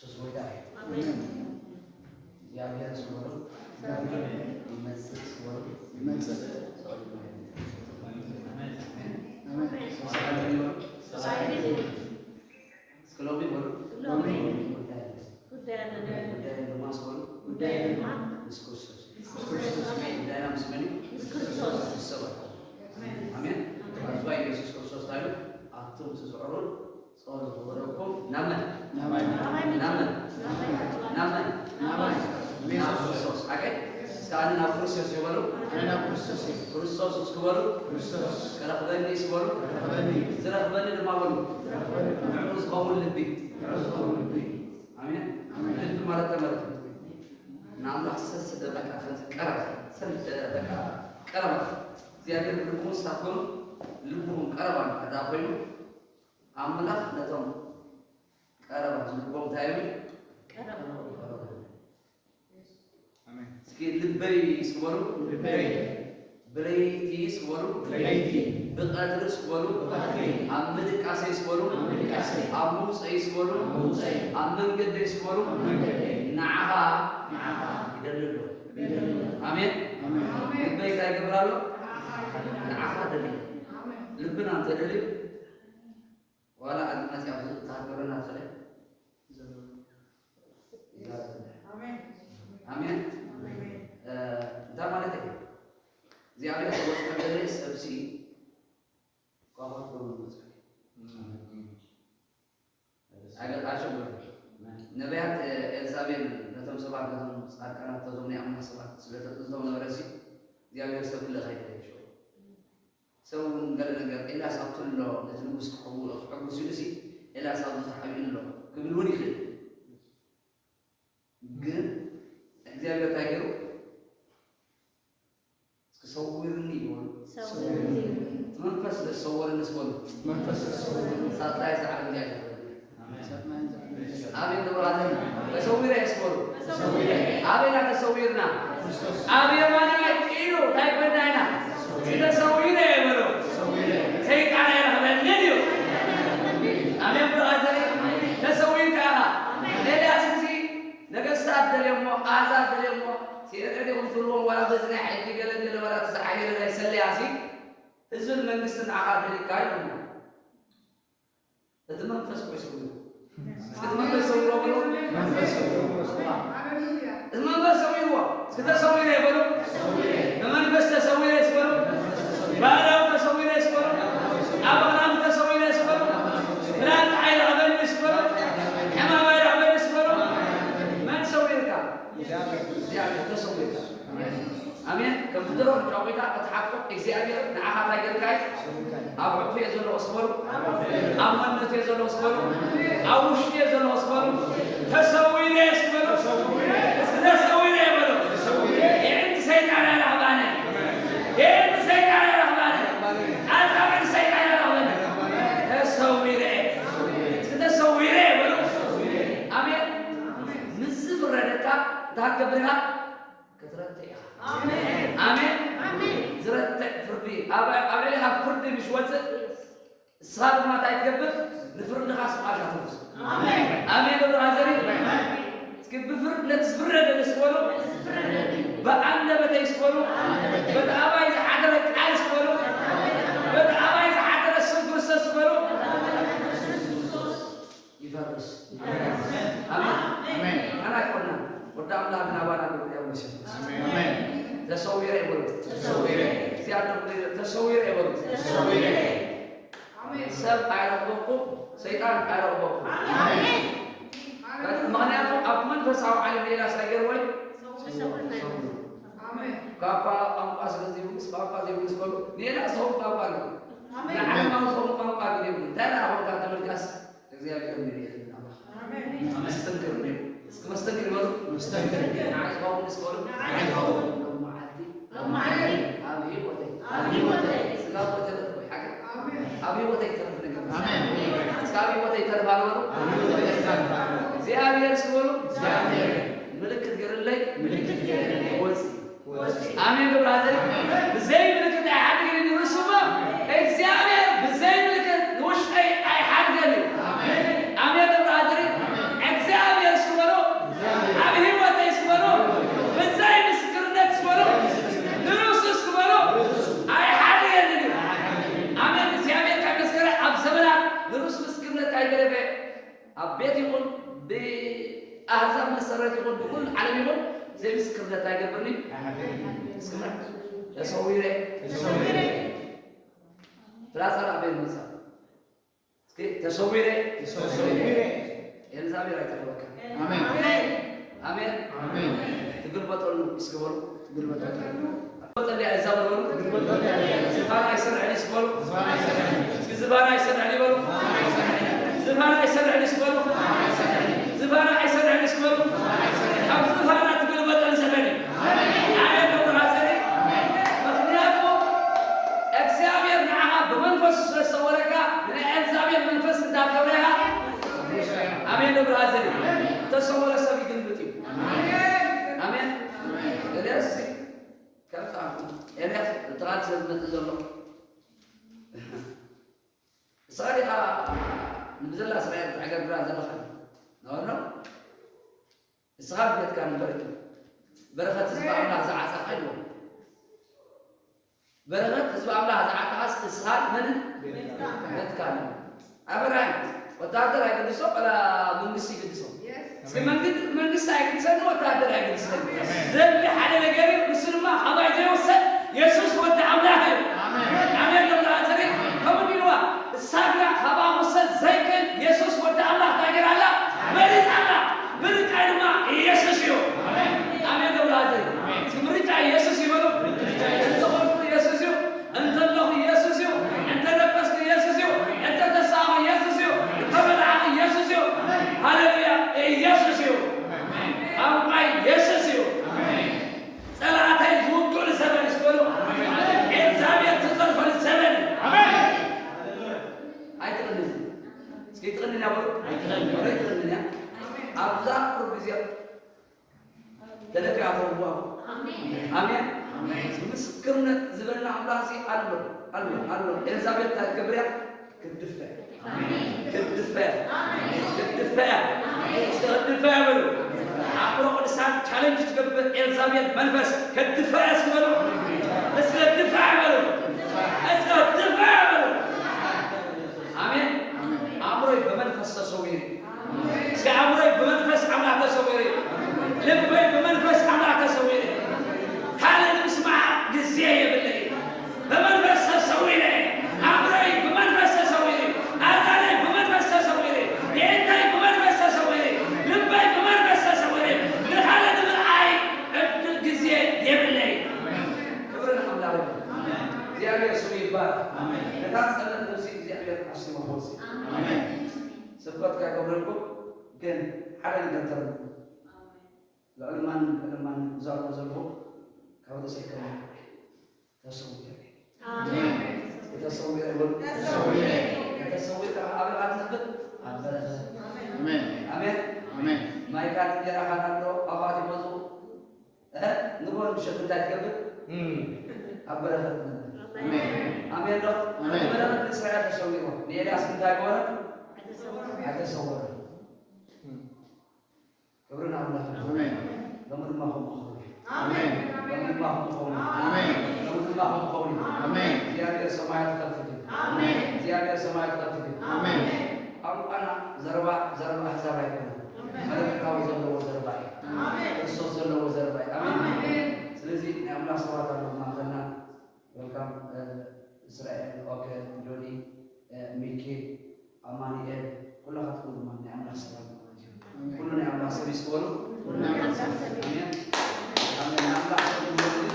ኢየሱስ ጎይታ እዩ። ኣሜን። እግዚኣብሔር ስወሩ ይመጽእ፣ ስወሩ ይመጽእ። ኣሜን። እስኪ ሎሚ በሉ። ሎሚ ጉዳይ ኣለኒ። ጉዳይ ኣለኒ። ጉዳይ ድማ ስወሩ ጉዳይ ድማ ምስ ክርስቶስ። ምስ ክርስቶስ። ጉዳይና ምስ መን እዩ? ምስ ክርስቶስ። ምስ ሰባት። ኣሜን። ኣሜን። ኣሜን። ኣዝዋ ኢየሱስ ክርስቶስ እንታይ ኢሉ? ኣቱም ትስዕሩን ጾር ዝበለኩም ናመን? ናመን? ናመን? ናመን? ናመን? ናብ ክርስቶስ። ኣገ? እስከ ኣነ ናብ ክርስቶስ ይበሉ። ኣነ ናብ ክርስቶስ እየ። ክርስቶስ እስኪ በሉ። ክርስቶስ። ክረኽበኒ እስኪ በሉ። ክረኽበኒ። ዝረኽበኒ ድማ በሉ። ዝረኽበኒ ድማ። ንዕኡ ዝኸውን ልቢ። ንዕኡ ዝኸውን ልቢ። ኣሜን። ኣሜን። ልቢ ማለት ተመልከቱ። ንኣምላኽ ሰስ በቃ ከምዚ ቀረባ፣ ሰስ በቃ ቀረባ። እግዚኣብሔር ብልብኹም ስታትኩም ልብኹም ቀረባ እንዳ ኮይኑ ኣምላኽ ነቶም ቀረባ ልቦም እንታይ እዩ? ቀረባ። ኣሜን። እስኪ ልበይ እስኪ በሉ። ልበይ። ብለይቲ እስኪ በሉ። ብለይቲ። ብቐትሪ እስኪ በሉ። ብቐትሪ። ኣብ ምድቃሰይ እስኪ በሉ። ኣብ ምድቃሰይ። ኣብ ምውፀይ እስኪ በሉ። ኣብ ምውፀይ። ኣብ መንገደይ እስኪ በሉ። ኣብ መንገደይ። ንዓኻ። ንዓኻ። ይደሊ ኣሎ። ይደሊ ኣሎ። ኣሜን። ኣሜን። ልበይ እንታይ ይገብር ኣሎ? ንዓኻ ደሊ። ኣሜን። ልብና እንተደልዩ ዋላ ኣድማጽ ኣብ ዝእታ ሃገርና ትኽእል። ኣሜን። ኣሜን። ኣሜን። እ፣ እንታይ ማለት እዩ? እግዚኣብሔር ክወስድ ከሎ ሰብሲ ኳኳት ክብሉ መጽሓፍ። ኣገ-፣ ኣሸብሩ። ነቢያት፣ እ፣ ኤልዛቤል ነቶም ሰባት፣ ነቶም ጻድቃናት፣ ነቶም ናይ ኣምላኽ ሰባት ስለ ተጥንቶም ነበረ ሲ፣ እግዚኣብሔር ሰብ ክልእኽ ኣይደለየ ሽዑ። ሰብ እውን ገለ ነገር፣ ኤልያስ ኣብቲ ኣሎ፣ ነቲ ንጉስ ክሕጉ-፣ ክሕጉስ ኢሉ ሲ፣ ኤልያስ ኣብዚ ተሓቢኡ ኣሎ ክብል እውን ይኽእል። ግን እግዚኣብሔር እንታይ ገይሩ? እስኪ ሰውርኒ ይበሉ። ሰውርኒ። እቲ መንፈስ ስለ ዝሰወረኒ እስኪ በሉ። መንፈስ ስለ ዝሰወረኒ። ሳጥናይ ዝዓለም እንታይ ይበሉ? ኣሜን። ኣሜን። ተሰዊረ እስኪ በሉ። ተሰዊረ። ኣበይ ኢና ተሰዊርና? ኣብ የማናይ ኢዱ እንታይ ኮይና ኢና? ተሰዊረ በሉ። ሰይጣን ኣይረኽበንን እዩ። ኣሜን ብራዘር። ተሰዊርካ ኢኻ። ኤልያስ እዚ ነገስታት ደልዮሞ፣ ኣዛ ደልዮሞ፣ ሲነቀ ዲኹም ትብልዎም ዋላ በዚ ናይ ሕጂ ገለ ገለ ዋላ እቲ ዝዓየለ ናይ ሰለያ ሲ ህዝብን መንግስትን ንዓኻ ደልዩካ ኢሎሞ። እቲ መንፈስ ቆይ ስውርዎ። እስኪ እቲ መንፈስ ሰውርዎ በሉ። መንፈስ ሰውርዎ። እቲ መንፈስ ሰውርዎ። እስኪ ተሰዊረ በሉ። ብመንፈስ ተሰዊረ እስኪ በሉ። ባህላዊ ተሰዊረ እስኪ በሉ። ኣብ ኣኽራን ተሰዊረ እስኪ በሉ። ፍላጻ ኣይረኽበኒ እስኪ በሉ። ሕማም ኣይረኽበኒ እስኪ በሉ። መን ሰዊርካ? እግዚኣብሔር ተሰዊርካ። ኣሜን። ከምቲ ድሮ ጫቑታ እቲ ሓቁ እግዚኣብሔር ንዓኻ እንታይ ገይርካ እዩ? ኣብ ዕቑፍ እየ ዘለኹ እስኪ በሉ። ኣብ መንነት እየ ዘለኹ እስኪ በሉ። ኣብ ውሽጢ እየ ዘለኹ እስኪ በሉ። ተሰዊረ እስኪ በሉ። እስኪ ተሰዊረ በሉ። የዕንቲ ሰይጣን ኣይረኽባነ። የዕንቲ ሰይጣን ኣይረኽባነ። ኣጻብዕቲ ሰይጣን ኣይረኽበነ። ተሰዊረ። እስኪ ተሰዊረ በሉ። ኣሜን። ምስ ዝፍረደካ እንታይ ክትገብር ኢኻ? ክትረትዕ ኢኻ። ኣሜን። ኣሜን። ኣሜን። ዝረትዕ ፍርዲ፣ ኣብ፣ ኣብ ልዕሌኻ ፍርዲ ምስ ወፅእ፣ ንስኻ ድማ እንታይ ትገብር? ንፍርድኻ ስቓሻ ትወስድ። ኣሜን። ኣሜን። ብራዘሪ። ኣሜን። እስኪ ብፍርድ፣ ነቲ ዝፍረደኒ እስኪ በሉ። ነቲ ዝፍረደኒ። ብኣንደበተይ እስኪ በሉ። ብኣንደበተይ። በቲ ኣባይ ዝሓደረ ቃል እስኪ በሉ። በቲ ኣባይ ዝሓደረ ስም ክርስቶስ እስኪ በሉ። ይፈርስ። ይፈርስ። ኣሜን። ኣሜን። ኣና ኣይኮናን። ወዲ ኣምላኽ ናባና ግብር ያው መሲሕ። ኣሜን። ተሰዊረ ይበሉ። ተሰዊረ። እዚኣ ተሰዊረ ይበሉ። ተሰዊረ። ኣሜን። ሰብ ኣይረኽበኩም፣ ሰይጣን ኣይረኽበኩም። ኣሜን። ምኽንያቱ ኣብ መንፈሳዊ ዓለም ሌላ ሳይገር ወይ ኣሜን። ኳኳ ቋንቋ ስለ ዘይብሉስ ቋንቋ ዘይብሉስ በሉ። ሌላ ሰው ቋንቋ ነው። ኣሜን። ንዓለማዊ ሰው ቋንቋ ግን የብሉ። እንታይ ደኣ ቋንቋ ተመልካስ እግዚኣብሔር ንርኢ ኣለና። ኣሜን። መስተንክር ንርኢ። እስኪ መስተንክር በሉ። መስተንክር። ንዓይ ዝኸውን እስኪ በሉ። ንዓይ ዝኸውን። ሎም መዓልቲ። ሎም መዓልቲ። ኣብ ህይወተይ። ኣብ ህይወተይ። ስጋ እኮ ተረፍ ወይ ሓቂ። ኣሜን። ኣብ ህይወተይ ተረፍ ነገር። ኣሜን። እስኪ ኣብ ህይወተይ ተረፍ ኣለ በሉ። ኣብ ህይወተይ ተረፍ ኣለ። እግዚኣብሔር እስኪ በሉ። እግዚኣብሔር። ምልክት ገይርለይ። ምልክት ገይርለይ። ወፂ። ኣሜን። ብራዘር፣ ብዘይ ምልክት ኣይሓድግን እዩ ንርእሱ እሞ፣ እግዚኣብሔር ብዘይ ምልክት ንውሽጠይ ኣይሓድገን እዩ። ኣሜን። ብራዘር፣ ኣሜን። እግዚኣብሔር ብኣህዛብ መሰረት ይኹን ብኹሉ ዓለም ይኹን ዘይምስክርነት ኣይገብርኒ። እስክና ተሰዊረ ፍላጻ ላዕበይ መጻ እስኪ ተሰዊረ ተሰዊረ ኤልዛቤል ኣይተኽበካ። ኣሜን። ኣሜን። ኣሜን። ትግልበጠሉ እስኪ በሉ። ትግልበጠሉ። ትግልበጠሉ ኣይዛበል በሉ። ዝፋን ኣይሰርዕን እስኪ በሉ። እስኪ ዝፋን ኣይሰርዕን ይበሉ። ዝፋን ኣይሰርዕን እስኪ በሉ። ዝፋን ኣይሰርዕን እስኪ በሉ። ካብ ዝፋና ትግልበጠል ዘመን እዩ። ኣሜን። ደብረ ሐዘሪ ምኽንያቱ እግዚኣብሔር ንዓኻ ብመንፈሱ ስለ ዝሰወረካ ንኤልዛቤል መንፈስ እንዳትገብረኻ። ኣሜን። ደብረ ሐዘሪ ተሰወረ ሰብ ይግልብጥ እዩ። ኣሜን። ኤልያስ ከፍታ ኤልያስ እቲ ቃል ስለ ዝመጽእ ዘሎ ንስኻ ዲኻ ንብዘላ እስራኤል ተዕገርግራ ዘለኻ ኖ ኖ እስኻ ቤትካ ንበር በረኸት ህዝቢ ኣምላኽ ዝዓጸኻ ኢልዎ። በረኸት ህዝቢ ኣምላኽ ዝዓጸኻስ እስኻ መንን ቤትካ ንበር። ኣብራሂም ወታደር ኣይግድሶ ቀላ መንግስቲ ይግድሶ። እስኪ መንግስቲ ኣይግድሰኒ ወታደር ኣይግድሰኒ። ዘድሊ ሓደ ነገር እዩ። ንሱ ድማ ካባይ ዘይወሰድ የሱስ ወዲ ኣምላኽ እዩ። ኣሜን። ኣሜን። ደብረ ሐዘሪ ከምኡ ኢልዋ እሳ ግና ካባኣ ክውሰድ ዘይክእል የሱስ ወዲ ኣምላኽ እንታይ ገይራ ኣላ? መሪጻ ኣላ። ምርጫይ ድማ ኢየሱስ እዩ። ኣሜን። ደብረ ሐዘሪ እስኪ ምርጫ ኢየሱስ ይበሉ። እንተኾንኩ ኢየሱስ እዩ። እንተለኹ ኢየሱስ እዩ። እንተደቀስኩ ኢየሱስ እዩ። እንተተሳእኹ ኢየሱስ እዩ። እንተበላዕኹ ኢየሱስ እዩ። ሃሌሉያ ኢየሱስ እዩ። ቋንቋይ ኢየሱስ እዩ። ጸላእተይ ዝውግእሉ ዘመን እዩ ዝበሉ። ኤልዛቤል ትጸርፈሉ ዘመን እዩ። ኣይትቕንን። እስኪ ትቕንን እያ በሉ። ኣይትቕንን። ኣይትቕንን እያ። ኣብዛ ቁሩብ ግዜ ተለፊያ ተውዋ። ኣሜን። ምስክርነት ዝበልና ኣምላኽ እዚ ኣሎ፣ ኣሎ፣ ኣሎ። ኤልዛቤል እንታይ ትገብር እያ? ክትድፈ እያ። ክትድፈ እያ። ክትድፈ እያ። እስኪ ክትድፈ እያ በሉ። ኣእምሮ ቅዱሳን ቻለንጅ ትገብር ኤልዛቤል መንፈስ ክትድፈ እያ እስኪ በሉ። እስኪ ክትድፈ እያ በሉ። እስኪ ክትድፈ እያ በሉ። ኣሜን። ኣእምሮይ ብመንፈስ ተሰዊሩ። እስኪ ኣእምሮይ ብመንፈስ ኣምላኽ ተሰዊሩ። ልበይ ብመንፈስ ኣምላኽ ተሰዊሩ። ካልእ ንምስማዕ ግዜ የብለይ። ብመንፈስ ተሰዊረ። ኣእምሮይ ብመንፈስ ተሰዊሩ። ኣእዛነይ ብመንፈስ ተሰዊሩ። የእንተይ ብመንፈስ ተሰዊሩ። ልበይ ብመንፈስ ተሰዊሩ። ንኻልእ ንምርኣይ ዕድል ግዜ የብለይ። ክብሪ ንኣምላኽ ይኹን። እግዚኣብሔር ስሙ ይባረክ። ነታ ጸለመት ነብሲ እግዚኣብሔር ኣስሊሙ ክወጽእ። ስብከት ከይገብረልኩም ግን ሓደ ነገር ተረድኡ። ልዕሊ ማንም ልዕሊ ማንም ዝዛረቦ ዘለኹ ካብ ርእሰይ ከማይ ተሰዊረ። ኣሜን። ተሰዊረ ይበሉ። ተሰዊረ። ተሰዊረ ኣብ ኣበይ ትነብር? ኣብ በረኸት። ኣሜን። ኣሜን። ኣሜን። ማይ ካን እንጀራ ካን ኣሎ፣ ኣባት ይመጹ። እ? ንግሆ ምሸት እንታይ ትገብር? እም። ኣብ በረኸት ትነብር። ኣሜን። ኣሜን ዶ? ኣሜን። በረኸት ንእስራኤል ተሰዊርዎ። ንኤልያስ እንታይ ገበረ? ኣይተሰወረ። እም። ክብሪ ንኣምላኽ ይኹን። ኣሜን። ሎሚ ድማ ከምኡ ክኸውን እዩ። ኣሜን። ሎሚ ድማ ከምኡ ክኸውን እዩ። ኣሜን። ሎሚ ድማ ከምኡ ክኸውን እዩ። ኣሜን። እግዚኣብሔር ሰማያት ክኸፍት እዩ። ኣሜን። እግዚኣብሔር ሰማያት ክኸፍት እዩ። ኣሜን። ቋንቋና ዘረባ፣ ዘረባ ኣህዛብ ኣይኮነን። ኣሜን። መለኮታዊ ዘለዎ ዘረባ እዩ። ኣሜን። ክርስቶስ ዘለዎ ዘረባ እዩ። ኣሜን። ኣሜን። ስለዚ ናይ ኣምላኽ ሰባት ኣለዉ ማእከልና። ዌልካም፣ እ፣ እስራኤል፣ ኦኬ፣ ጆኒ፣ እ፣ ሚኪ፣ ኣማኑኤል፣ ኩላኻትኩም ድማ ናይ ኣምላኽ ሰባት ማለት እዩ። ኣሜን። ኩሉ ናይ ኣምላኽ ሰብ እዩ ዝበሉ። ኩሉ ናይ ኣምላኽ ሰብ እዩ። ኣሜን። ኣሜን። ናይ ኣምላኽ ሰብ እዩ ዝበሉ።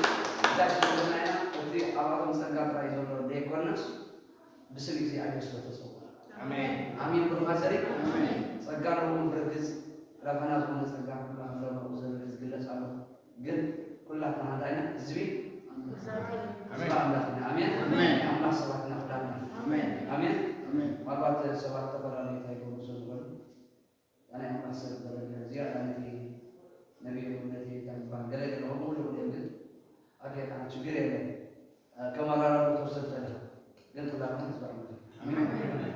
እንታይ ስለዝኾነ ኢና? እቲ ኣብኣቶም ጸጋ ጥራይ ዘሎ ዘይኮነስ ብስም እግዚኣብሔር ስለ ተጸውዐ። ኣሜን። ኣሜን። ብሩኻት ዘርኢ ኣሜን። ጸጋ ኣለዎም ብርግጽ፣ ረብሓና ዝኾነ ጸጋ ኩላትና ዘለዉ ዘርኢ ዝግለጽ ኣሎ። ግን ኩላትና እንታይ ኢና? ህዝቢ ኣሜን። ህዝቢ ኣምላኽ ኢና። ኣሜን? ኣሜን። ናይ ኣምላኽ ሰባት ኢና ኩላትና። ኣሜን። ኣሜን? ኣሜን። ምናልባት ሰባት ዝተፈላለዩ እንታይ ይገብሩ ስለ ዝኾኑ፣ ኣነ ናይ ኣምላኽ ሰብ ገለ ገለ ዝያዳ ነቲ ነቢይ ነቲ እንታይ ይበሃል ገለ ገለ ከምኡ ይኹን ግን ኣድያና ችግር የለን። ከመራረቡ ተወሰድ ከለኻ ግን ኩላትና ህዝቢ ኣምላኽ። ኣሜን።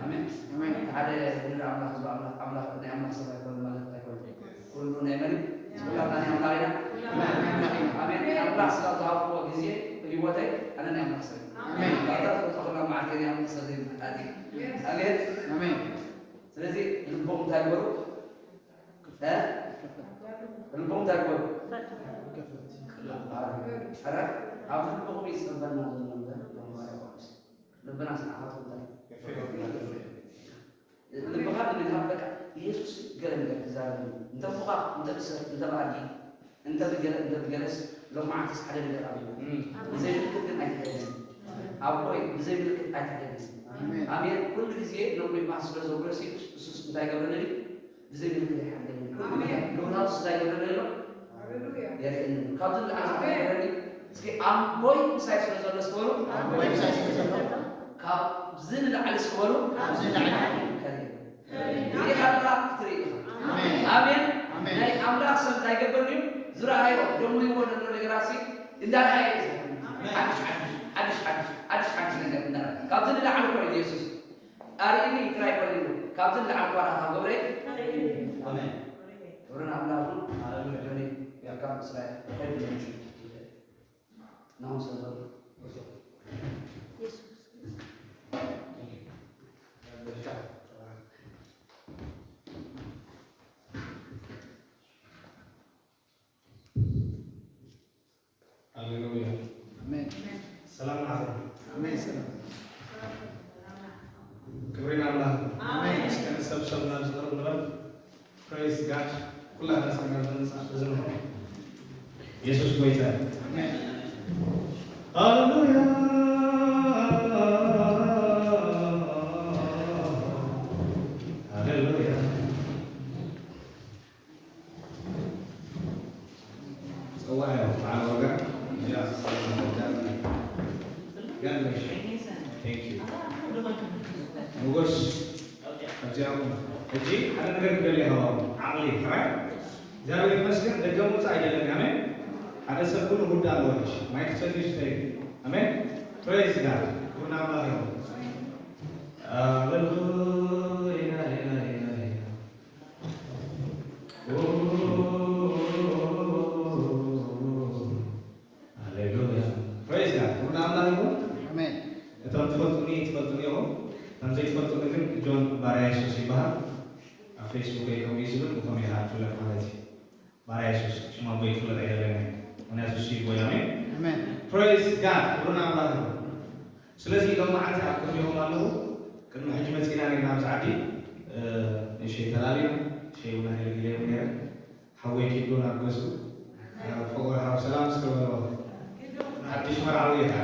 ኣሜን። ኣሜን። ሓደ ንርኢ ኣምላኽ ህዝቢ ኣምላኽ፣ ኣምላኽ ናይ ኣምላኽ ሰብ ኣይኮነን ማለት ኣይኮነን። ኩሉ ናይ መን እዩ? ኩላትና ናይ ኣምላኽ ኢና። ኣሜን። ኣምላኽ ስለ ዝሃብዎ ግዜ ህይወተይ ኣነ ናይ ኣምላኽ ሰብ እየ። ኣሜን። ባታ ትፈልጦ ኩላ መዓልቲ ናይ ኣምላኽ ሰብ ዘይምሕታት እየ። ኣሜን። ኣሜን። ስለዚ ልቦም እንታይ ይበሉ? ልቦም እንታይ ክበሉ? ኧረ፣ ኣብ ልብኹም እዩ ዝጸበና ዘሎ እምበር፣ ልቦም ማለት ልብና ስንዓኻትኩም እንታይ? ልብኻ ንምድሃብ በቃ ኢየሱስ ገለ ነገር ክዛረብ እዩ። እንተ ምዃፍ፣ እንተ ብሰብ፣ እንተ ብኣድጊ፣ እንተ ብገለ፣ እንተ ብገለስ ሎማዓንተስ ሓደ ነገር ኣብ ብዘይ ምልክት ግን ኣይትደልን። ኣቦይ ብዘይ ምልክት ኣይትደልን። ኣሜን። ኣሜን። ኩሉ ግዜ ነብሩ ይባህ ስለ ዘብሎ ሲ እሱስ እንታይ ገብረለኒ? ብዘይ ምልክት ኣይሓልገኒ። ኩሉ ግዜ ኣሜን። ግብራውስ እንታይ ገብረለኒ? ሃሌሉያ። የርእየኒ። ካብዚ ንላዕሊ ኣሜን። እንታይ ገብረኒ? እስኪ ኣቦይ ምሳይ ስለ ዘሎ እስኪ በሉ። ኣቦይ ምሳይ ስለ ዘሎ። ካብዚ ንላዕሊ እስኪ በሉ። ካብዚ ንላዕሊ። ከርእየኒ። ርኢኻ ኣምላኽ ክትርኢ ኢኻ። ኣሜን። ኣሜን። ኣሜን። ናይ ኣምላኽ ሰብ እንታይ ይገብር ድዩ? ዝረኣዮ፣ ደሞ ይወደሎ ነገራት ሲ እንዳረኣየ እዩ ዝኸይድ። ኣሜን። ሓድሽ፣ ሓድሽ፣ ሓድሽ፣ ሓድሽ፣ ሓድሽ፣ ሓድሽ ነገር እንዳረኣየ። ካብዚ ንላዕሊ እኮ እዩ ኢየሱስ። ኣርእይኒ ጥራይ እኮ እዩ። ካብዚ ንላዕሊ እኳ ናታ ገብረ። ኣሜን። ክብሪ ንኣምላኽ ይኹን። ሃሌሉያ። ዮኒ፣ welcome እስራኤል። ከይድ ነው። ናሁን ሰንበሩ። ሃሌሉያ። ኣሜን። ሰላም ንዓኹም። ኣሜን። ሰላም። ክብሪ ንኣምላኽ። ኣሜን። እስከ ንሰብሰብ ናብ ዝቕርብ ንበል። Praise God። ኩላትና እስከ ናብ ዘንጻ ተዘምሩ። የሱስ ጎይታ እዩ። ኣሜን። ሃሌሉያ። ሃሌሉያ። ጸዋዕ እዮም በዓል ዋጋ። እዚኣ ስለ ጋር ጋር ነሽ። Thank you። ንጉስ ኣብዚኣ ኹን። ሕጂ ሓደ ነገር ክደሊ ይሃባኹም። ዓቕሊ ጥራይ። እግዚኣብሔር ይመስገን። ደገ ምውጻእ ኣይደለን። ኣሜን። ሓደ ሰብ ኩሉ ጉዳ ኣለዎ። ሕጂ ማይክ ሰልዩ ስተዩ። ኣሜን። Praise God። ክብሪ ንኣምላኽ ይኹን። ሃሌሉያ፣ ሃሌሉያ፣ ሃሌሉያ። ሃሌሉያ። Praise God። ክብሪ ንኣምላኽ ይኹን። ኣሜን። እቶም ትፈልጡኒ ትፈልጡኒ ኢኹም። እቶም ዘይትፈልጡኒ ግን ጆን ባርያ የሱስ ይበሃል። ኣብ ፌስቡክ ወይ ከምኡ እዩ ዝብል፣ ብኸመይ ኢኻ ትፍለጥ ማለት እዩ። ባርያ የሱስ፣ ሽም ኣቦይ ክፍለጥ ኣይደለኒ። ምኽንያቱ እሱ እዩ ኣቦይ። ኣሜን። ኣሜን። Praise God። ክብሪ ንኣምላኽ ይኹን። ስለዚ ሎም መዓልቲ ኣብ ቅድሚኹም ኣለኹ። ቅድሚ ሕጂ መጺእና ነርና ኣብዚ ዓዲ፣ እ፣ ንእሽተይ ተላሊና፣ ሸይ እውን ኣገልጊለ እውን ነይረ። ሓወይ ኪዱ ናብ ገዝኡ፣ እ፣ ፍቑር ሓው ሰላም እስከ በልዎ። ሓድሽ መርዓዊ ኢኻ።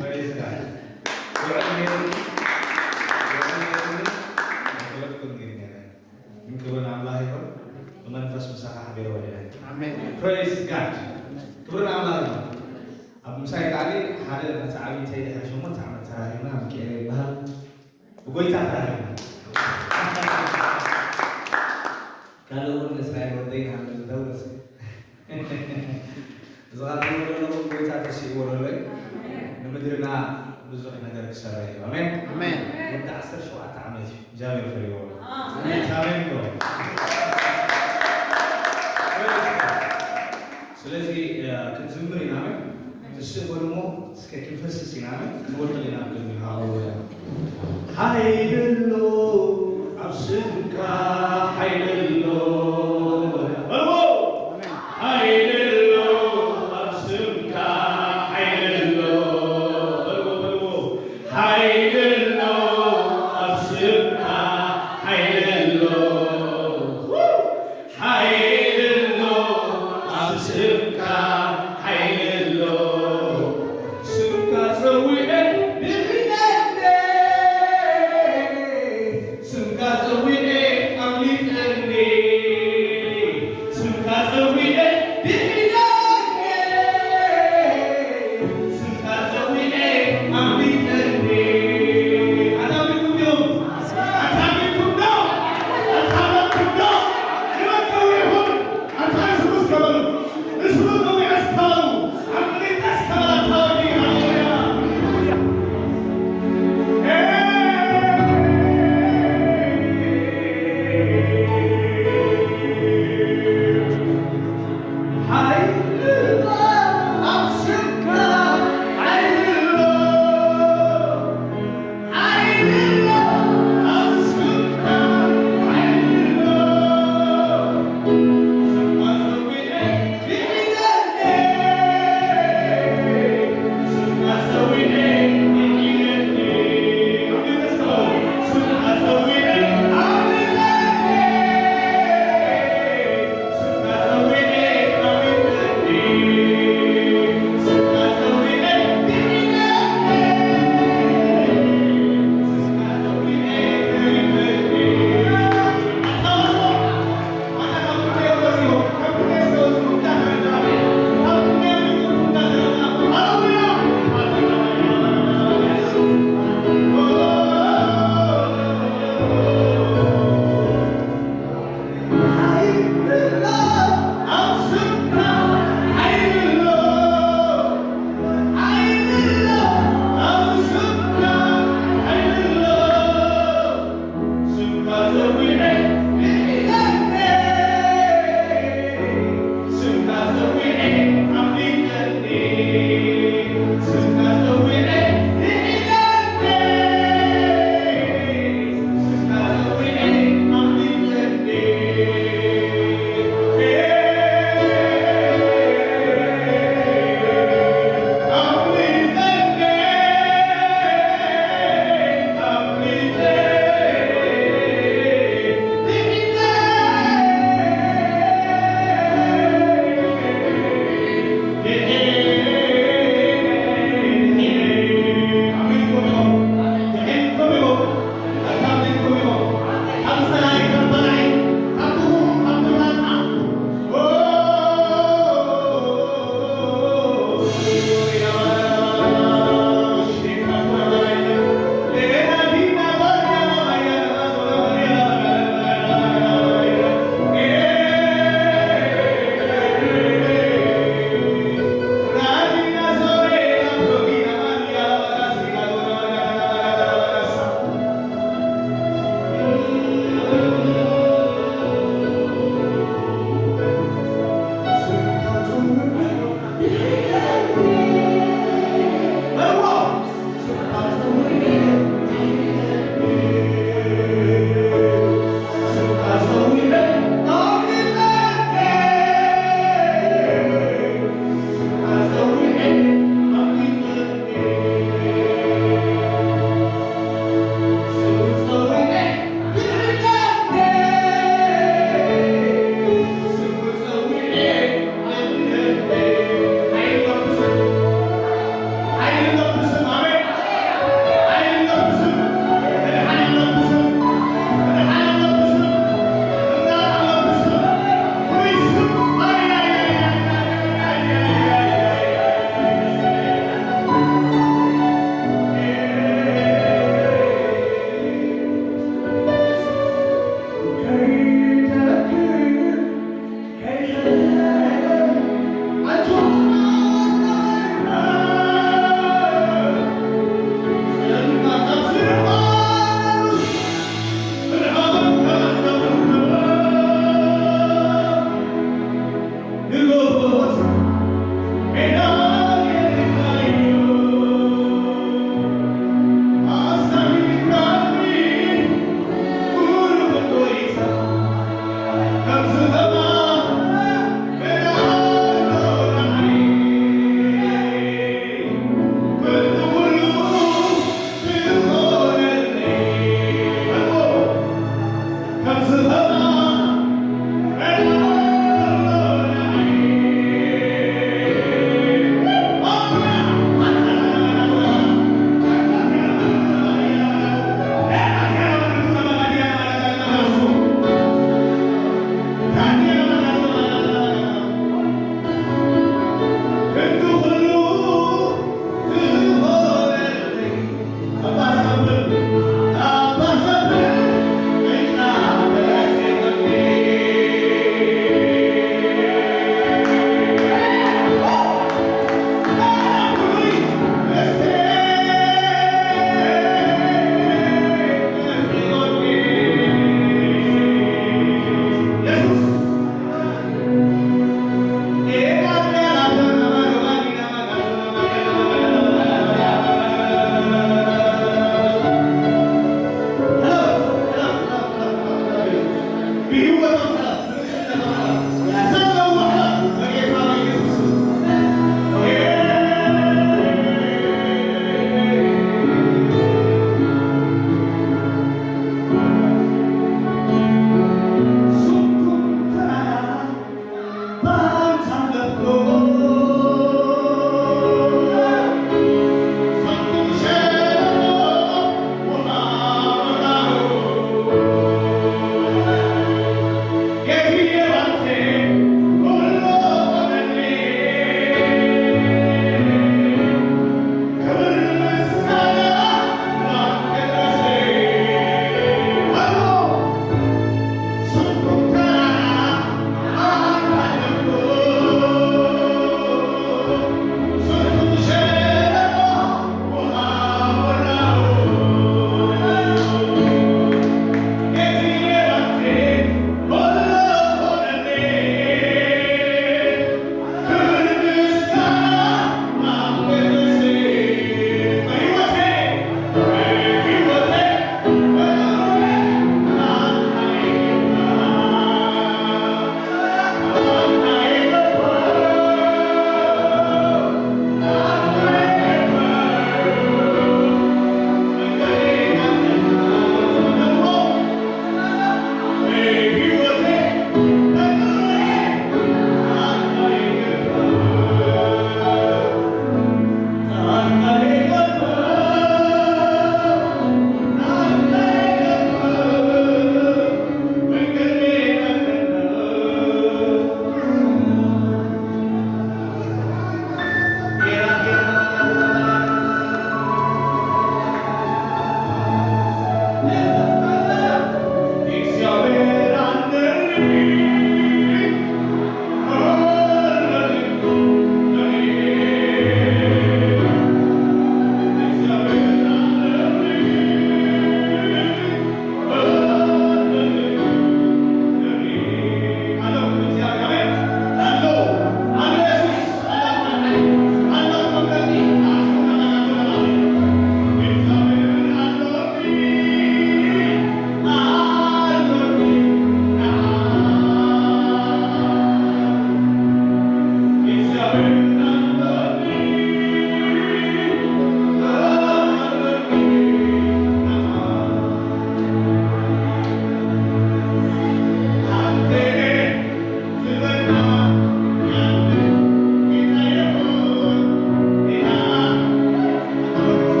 Praise God። ውዕል ነይሩ፣ ውዕል ነይሩ፣ ኣይፈለጥኩን ግን ነይረ። ግን ክብሪ ንኣምላኽ ይኹን። ብመንፈስ ምሳኻ ሓቢረ ወዲለ። ኣሜን። Praise God። ክብሪ ንኣምላኽ ይኹን። ኣብ ምሳይ ከዓኒ ሓደ መተዓቢተይ ድሕሪ ሸሞንተ ዓመት ተራኺብና፣ ሚካኤል ይበሃል። ብጎይታ ተራኺብና። ካልእ እውን እስራኤል ወደይ ናብ ምዝዳው ደስ። እዚ ኻብ ዘለዎ ዘለኹም ጎይታ ተሲእዎ ዘሎ እዩ። ንምድርና ብዙሕ ነገር ክሰርሕ እዩ። ኣሜን። ኣሜን። ወዲ ዓሰርተ ሸውዓተ ዓመት እዩ። እግዚኣብሔር ፈሪዎ። ኣሜን። ኣሜን ዶ? ስለዚ፣ እ፣ ክንዝምር ኢና። ኣሜን። ንስእ በሉ እሞ እስከ ክንፈስስ ኢና። ኣሜን። ክንወድቕ ኢና ኣብ ቅድሚ ሃሌሉያ። ሓይሊ ኣሎ ኣብ ስምካ፣ ሓይሊ ኣሎ። በልዎ። ሓይሊ ኣሎ ኣብ ስምካ፣ ሓይሊ ኣሎ። በልዎ፣ በልዎ። ሓይሊ ኣሎ ኣብ ስምካ፣ ሓይሊ ኣሎ። ሓይሊ ኣሎ ኣብ ስምካ፣ ሓይሊ ኣሎ። ስምካ ጸዊዐ ድሒነለይ፣ ስምካ ጸዊዐ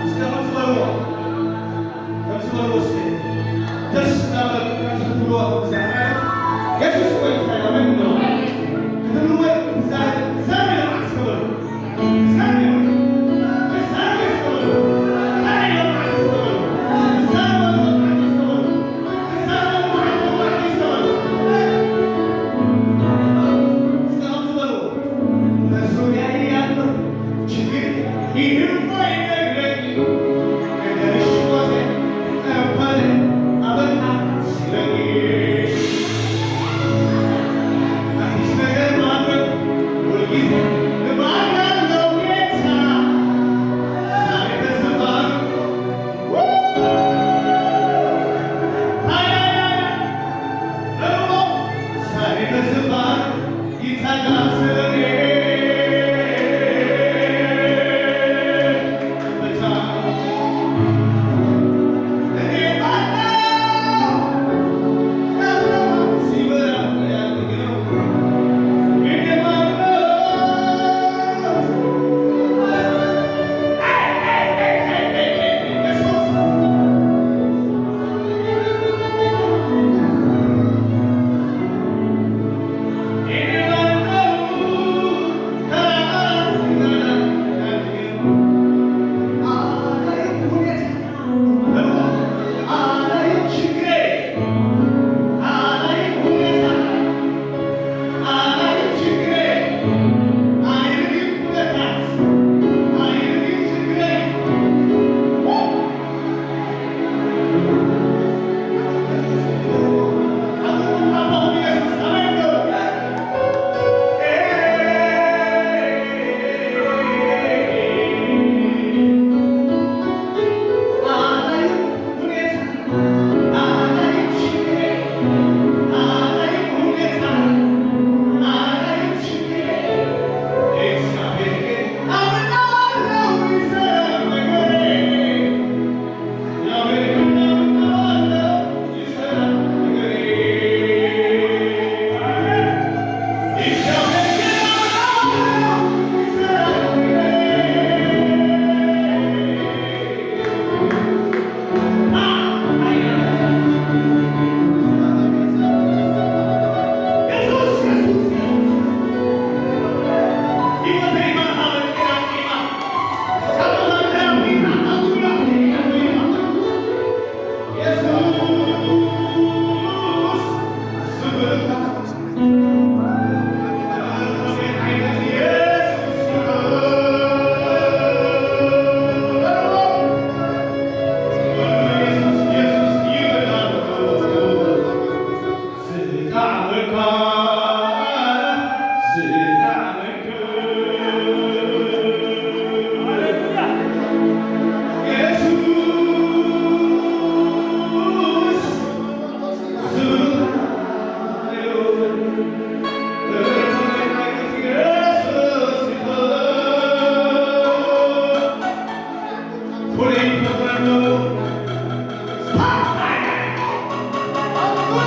እስከ ከምዚ በልዎ፣ ከምዚ በልዎ እስከ። ደስ እናበለኩም ከምዚ ክትብልዎ ከምዚ። የሱስ ጎይታ እዩ፣ ኣሜን ነው። ክትብልዎ ትዛረብ፣ ትዛረብ ኢለ መዓት እስከ በሉ። ትዛረብ ኢለ፣ ትዛረብ እስከ በሉ። ትዛረብ ኢለ መዓት እስከ በሉ። ትዛረብ ኢለ መዓት እስከ በሉ። ትዛረብ ኢለ መዓት እስከ በሉ። እስከ ከምዚ በልዎ። በዙሪያዬ ያለው ችግር ይህም አይነግረኝ። ነገርሽ ሞተ፣ ቀበረ፣ አበቃ ሲለኝ፣ አዲስ ነገር ማድረግ ሁልጊዜ ልማድ ያለው ጌታ ዛሬ በዙፋኑ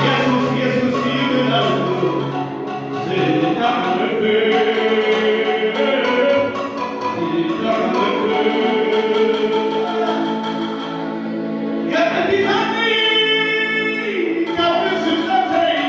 የሱስ፣ የሱስ ይብል ኣለኹ። ዝዳን ልቢ፣ ዝዳን ልቢ። የሕዲሳኒ ካብ ስደተይ።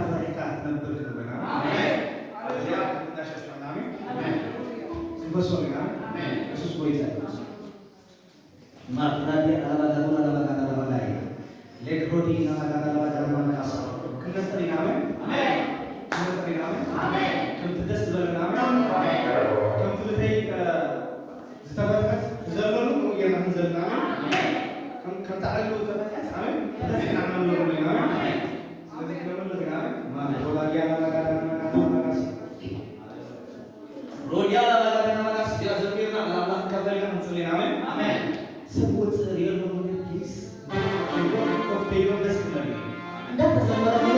ፈሪሕካ ክትነብር ክንብል ኢና። ኣሜን። እዚኣ ክንዳሸሽ ኢና። ኣሜን። ኣሜን። ክንፈሶም ኢና። ኣሜን። የሱስ ጎይታ እዩ። ማፕራዲ ኣላባዳቡራ ላባጋዳ ላባጋይ። ሌክሮዲ ላባጋዳ ላባጋዳ ላባጋሳ። ክንነጥር ኢና። ኣሜን። ኣሜን። ክንነጥር ኢና። ኣሜን። ኣሜን። ከምቲ ደስ ዝበለና። ኣሜን። ከምቲ ብተይ፣ እ፣ ዝተፈትሐት ክዘለሉ ከምኡ ጌርና ክንዘልና። ኣሜን። ከም፣ ከምታ ዕሉ ዝተፈትሐት። ኣሜን። ተፈቲሕና ክንነብር ኢና። ኣሜን። ስለዚ ክነምልኽ ኢና። ኣሜን። ማፕራዲ ኣላባጋዳ ላባጋዳ ላባጋሳ። ሮዲያ ላባጋዳ ላባጋሳ። እዚኣ ዘሚርና ንኣምላኽ ከፈልና ክንጽሊ ኢና። ኣሜን። ኣሜን። ሰብ ወጽእ ሪኦ ኣሎ ፕሊስ። ኮፍ ተይሎም ደስ ክብለኒ። እንዳተዘመረ ከሎ፣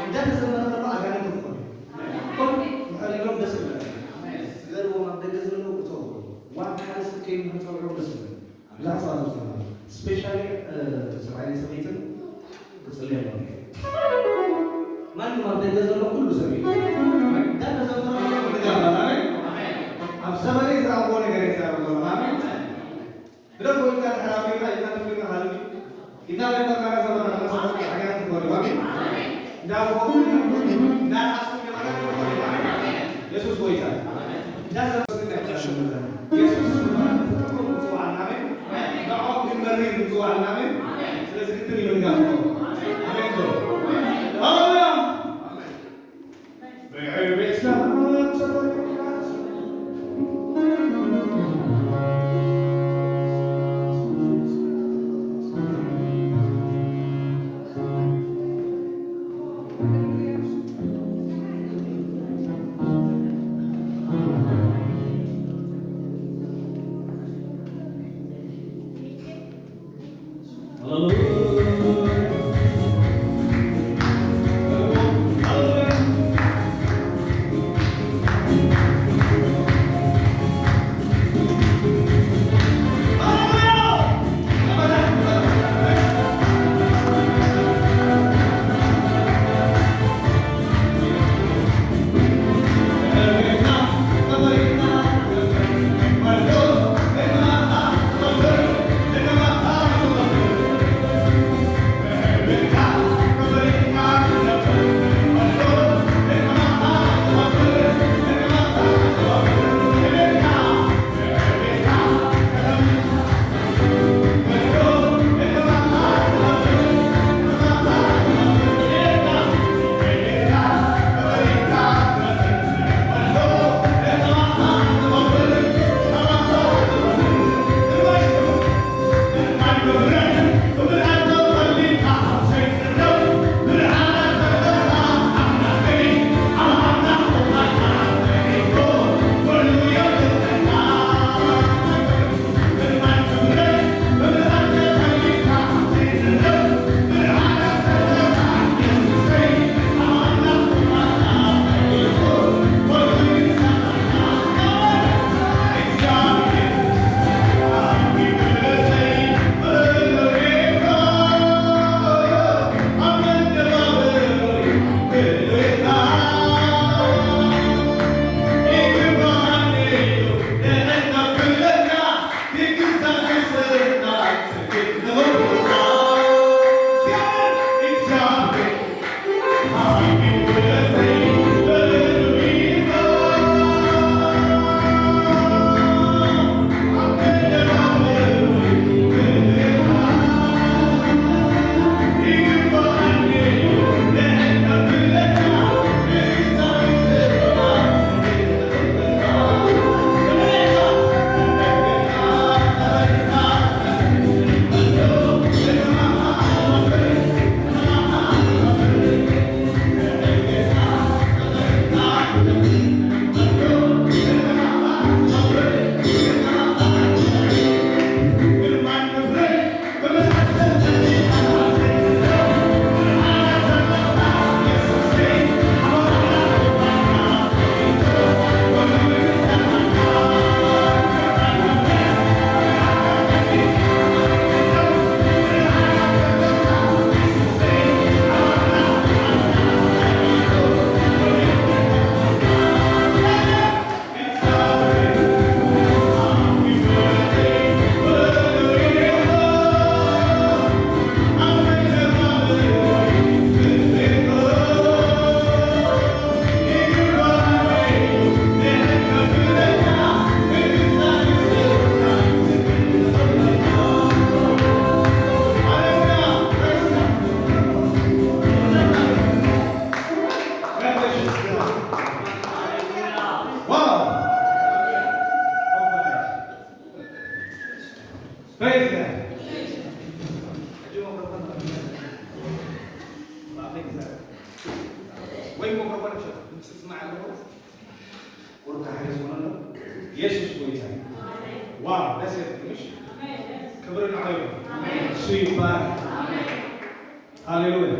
እንዳተዘመረ ከሎ ኣጋንንቲ ክኾኑ። ኮፍ እንድሕር ኢሎም ደስ ክብለኒ። ዝገርዎም ኣብ ደገ ዘለዉ እቶም ዋን ሓደ ሰብ ከይኑ ንኽጸውዖም ደስ ክብለኒ። ብዙሓት ሰባት እዮም ዝብሉ። ስፔሻሊ፣ እ፣ ሰብኣይን ሰበይትን ክጽልዩ ኣለዎም። ማንም ኣብ ደገ ዘሎ ኩሉ ሰብ እዩ። እንዳተዘመረ ከሎ ምድጋፍ ኣለ። ኣሜን። ኣብ ዘመነይ ዝረኣኽዎ ነገር እዩ ዝዛረብ ዘሎ። ኣሜን። ብደፍ ወይታ ተሓራቢና ኢልና ተፍሪና ሃልሚ። ኢልና ለበካራ ዘመና መሰረት ሓጋን ትኾኑ። ኣሜን። እንዳቦ እንዳሓሱ የሱስ ጎይታ። እንዳዘመስግን የሱስ ፍቅሩ ምጽዋዕና። ኣሜን። ንዖ ክንመሪ ምጽዋዕና። ኣሜን። ስለዚ ግድን ይምንጋፍ። ኣሜን ዶ? ሃሌሉያ። ኢየሱስ ጎይታ እዩ። ዋው፣ ደስ ይብል፣ ምሽ? ክብሪ ንዓዩ። እሱ ይባረክ። ሃሌሉያ።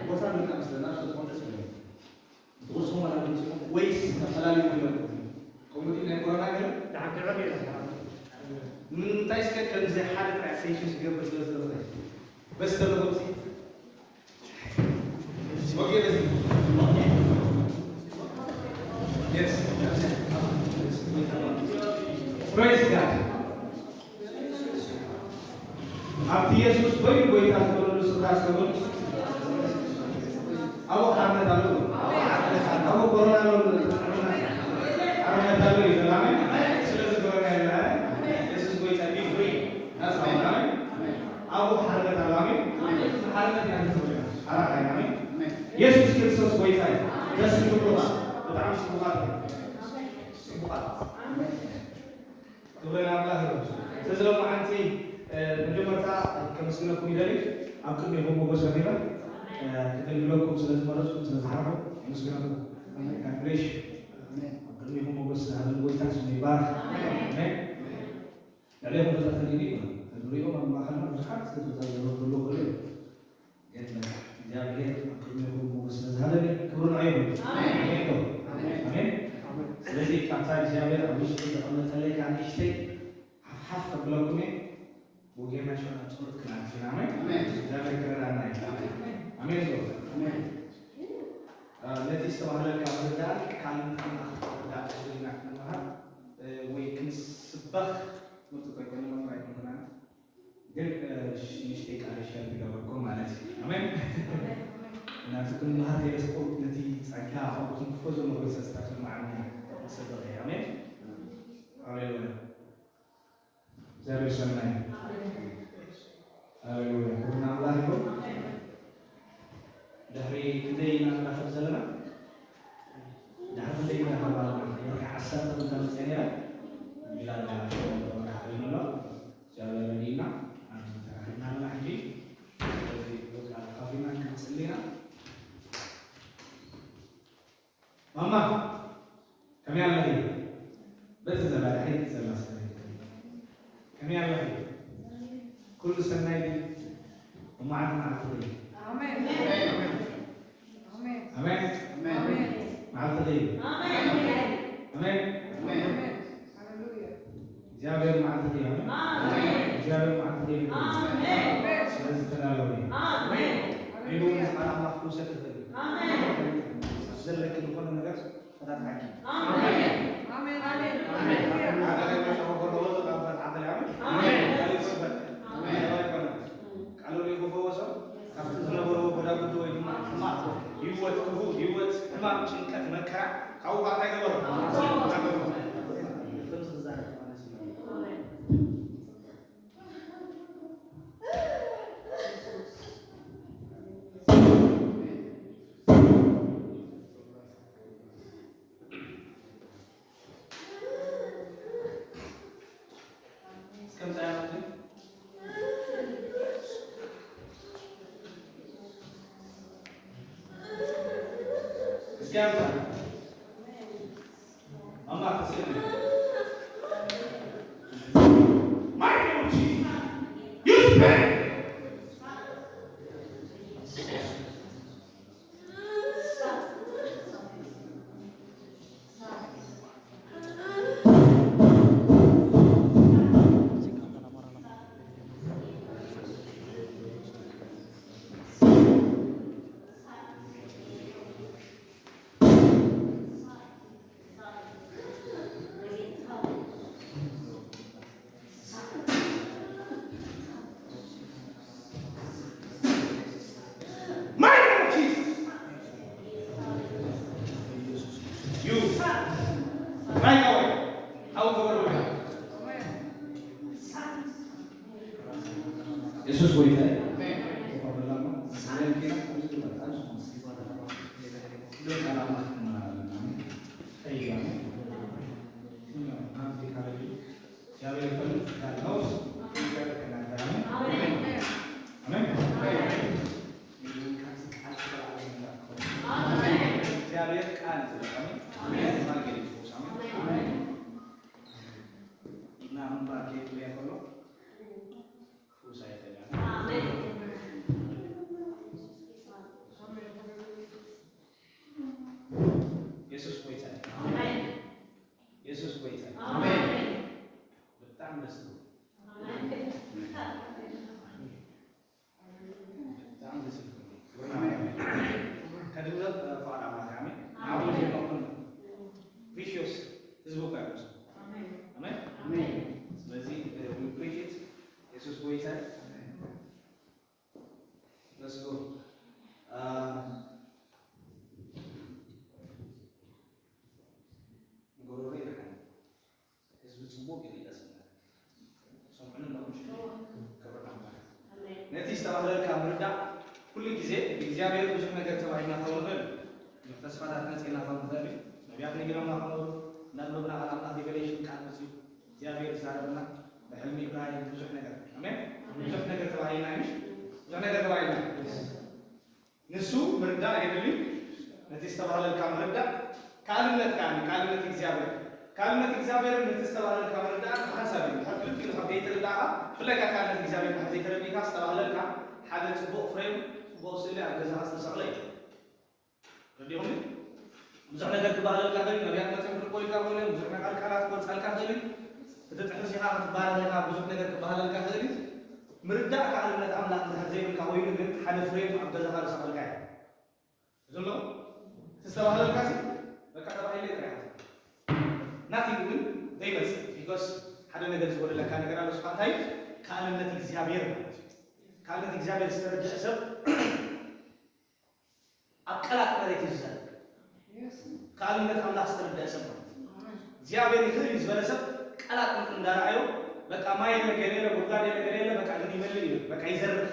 ቦታ ንካ መስለና፣ እሱ ዝኾን ደስ ይብል። ትቕስሙ ማለት ነው። ወይስ ተፈላለዩ ይበልኩ? ኮሚቴ ናይ ኮሮና ገለ? ንምንታይ እስከ ከምዚ ሓደ ጥራይ ኣቴንሽን ዝገብር ስለ ዝደለኹ? በስ ተለኹ። ኦኬ፣ በዚ። Yes. Praise God. ኣብቲ የሱስ ኮይኑ ጎይታ ዝበለሉ ስፍራ ዝገበሩ ኣብኡ ሓርነት ኣለዎ። ኣብኡ ኮሮና ኣለዎ። ሓርነት ኣለዎ እዩ ዘሎ። ኣሜን። ስለዚ ኮሮና የለ። የሱስ ጎይታ እዩ። ፍሪ ናጻ። ኣሜን። ኣብኡ ሓርነት ኣሎ። ኣሜን። ሓርነት ኢና ንጽውዕ። ሓራ ሓይና። ኣሜን። የሱስ ክርስቶስ ጎይታ እዩ። ደስ ይብሉኻ። ብጣዕሚ ጽቡቓት እዮም። ጽቡቓት። ክብሪ ንኣምላኽ ይኹን። ስለዚ ሎማዓንቲ፣ እ፣ መጀመርታ ከመስግነኩም ይደሊ። ኣብ ቅድሜኹም ሞገስ ረኺበ፣ እ፣ ክገልግለኩም ስለ ዝመረጽኩም፣ ስለ ዝሓርኩ፣ የመስግነኩም። God bless you። ኣብ ቅድሜኹም ሞገስ ዝሃበኒ ጎይታ ስሙ ይባረኽ። ኣሜን። ልዕሌኹም ፍጥረት ተደልዩ ይኹን። ንሪኦም ኣብ ማእከልና ብዙሓት ፍጥረታት ዝነብሩ ክህልዉ ይኽእሉ እዮም። ግን እግዚኣብሔር ኣብ ቅድሜኹም ሞገስ ስለ ዝሃበኒ ክብሪ ንዓይ ይኹን። ኣሜን። ኣሜን። ኣሜን። ኣሜን። ስለዚ ካብታ እግዚኣብሔር ኣብ ውሽጢ ዘቐመጠለይ ካብ ንእሽተይ ሓፍሓፍ ከብለኩም እየ። ወጌና ሸና ጸሎት ክነኣቱ ኢና። ኣሜን። ኣሜን። እግዚኣብሔር ክረዳና እዩ። ኣሜን። ኣሜን። ዞ። ኣሜን። እ፣ ነቲ ዝተባህለልካ ምርዳእ ካልእ ምርዳእ ተስሊና ክንመሃር፣ እ፣ ወይ ክንስበኽ ምርጥ ቆይ፣ ክንመሃር ኣይኮንኩናን። ግን፣ እ፣ ሽ-፣ ንእሽተይ ቃል ሸር ክገብረኩም ማለት እዩ። ኣሜን። እናቲ ክንመሃር ቴሌስኮፕ ነቲ ጸጋ ኣብ ክንክፎ ዘሎ ጎይታ ስታፍ መዓና ክሰበኽ እዩ። ኣሜን። ሃሌሉያ። እግዚኣብሔር ሰናይ። ሃሌሉያ። ክብሪ ንኣምላኽ ይኹን። ድሕሪ ክንደይ ኢና ንራኸብ ዘለና? ድሕሪ ክንደይ ኢና ንራኸብ ኣለና? ወርሒ ዓሰርተ ከምታ መፅኣ ነይራ። ቢላ መራኸብ ኣሎ። እግዚኣብሔር ረድኢና። ኣብዚ ተራኺብና ኣለና ሕጂ። ስለዚ ብቃል ካፊና ክንፅሊ ኢና። ማማ፣ ከመይ ኣለኺ? በቲ ዘላ፣ ድሕሪት ዘላ ሰበይቲ። ከመይ ኣለኺ? ኩሉ ሰናይ ድዩ? እሞ መዓልቲ መዓልቲ ድዩ? ኣሜን። ኣሜን። ኣሜን። ኣሜን። መዓልቲ ድዩ? ኣሜን። ኣሜን። ኣሜን። ሃሌሉያ። እግዚኣብሔር መዓልቲ ድዩ? ኣሜን። ኣሜን። እግዚኣብሔር መዓልቲ ድዩ? ኣሜን። ስለዚ ተዳለዊ። ኣሜን። ዒሉ ምስ ቃል ኣምላኽ ክውሰድ ትኽእል። ኣሜን። ኣብ ዘለኪ ዝኾነ ነገር ፈታትሓኪ። ኣሜን። ኣሜን። ኣሜን። ኣሜን። ሃገር የመሰቦ ከለዎ ዝቃበል ዓቕሊ ኣሜን። ኣሜን። ኣሜን። ኣሜን። ቃሉ ሪኢኹ ፈወሶ። ካብቲ ዝነበርዎ ጎዳጉዲ ወይ ድማ ሕማቕ ህይወት፣ ክፉእ ህይወት፣ ሕማም፣ ጭንቀት፣ መከራ ካብኡ ከዓ እንታይ ገበሮ? ኣገሞ። ከምዚ ክዛረብ ማለት እዩ። እስኪ አንተ ማማ ተስለኝ። My Lord Jesus, you speak. My Lord Jesus. You. Right away. How to go to God? የሱስ ጎይታ እዩ። ኢየሱስ ጎይታ። Let's go. አ፣ ጎሮሮ ይርሓን። ህዝቢ ጽቡቕ ይርዳስ። ሰምዑኒ ኣለኹም? ክብሪ ንኣምላኽ። ኣሜን። ነቲ ዝተባህለልካ ምርዳእ፣ ኩሉ ግዜ ብእግዚኣብሔር ብዙሕ ነገር ተባሂልና ክኸውን ንኽእል። ብዙሕ ተስፋታት መጺእና ክኸውን ንኽእል እዩ። ነቢያት ነጊሮምና ክነበሩ፣ እንዳንበብና ቃል ኣምላኽ ሪቨሌሽን ቃል መጺኡ እግዚኣብሔር ይዛረበና ብሕልሚ ብራእይ ብዙሕ ነገር። ኣሜን። ኣሜን። ብዙሕ ነገር ተባሂልና እዩ። ብዙሕ ነገር ተባሂልና እዩ። ንሱ ምርዳእ የድሊ። ነቲ ዝተባህለልካ ምርዳእ ካልእነት ከኣ ካልእነት እግዚኣብሔር ካልእነት እግዚኣብሔር ነቲ ዝተባህለልካ ምርዳእ ሓንሳብ እዩ። ካብ ክልቲኡ ካብ ዘይተረዳእካ ብፍላይ ካብ ካልእነት እግዚኣብሔር ካብ ዘይተረዲእካ ዝተባህለልካ ሓደ ጽቡቕ ፍሬም ጽቡቕ ስእሊ ኣብ ገዛኻ ዝተሰቕለ እዩ። ረዲኹም ብዙሕ ነገር ክባህለልካ ኽእል ነቢያት መፅኦም ክልቆልካ ኽእል ብዙሕ ነገር ቃላት ክወፃልካ ኽእል ክትጥሕስ ኢኻ ክትባረኽ ኢኻ ብዙሕ ነገር ክባህለልካ ኽእል ምርዳእ ከኣልነት ኣምላኽ እንድሕር ዘይብልካ ኮይኑ ግን ሓደ ፍሬም ኣብ ገዛኻ ዝሰቐልካ እዩ ዘሎ ዝተባህለልካ ሲ በቃ ተባሂለ ጥራሕ ናቲንግ ግን ዘይመፅእ ቢኮስ ሓደ ነገር ዝጎደለካ ነገር ኣሎ ስኻ እንታይ ከኣልነት እግዚኣብሔር ማለት እዩ ከኣልነት እግዚኣብሔር ዝተረድአ ሰብ ኣብ ቀላት መሬት እዩ ዝዘርግ ከኣልነት ኣምላኽ ዝተረድአ ሰብ ማለት እዩ እግዚኣብሔር ይኽእል እዩ ዝበለ ሰብ ቀላት ምድሪ እንዳረኣዮ በቃ ማይ የለ ገለ የለ ጉድጓድ የለ ገለ የለ በቃ ግን ይመልእ እዩ በቃ ይዘርግ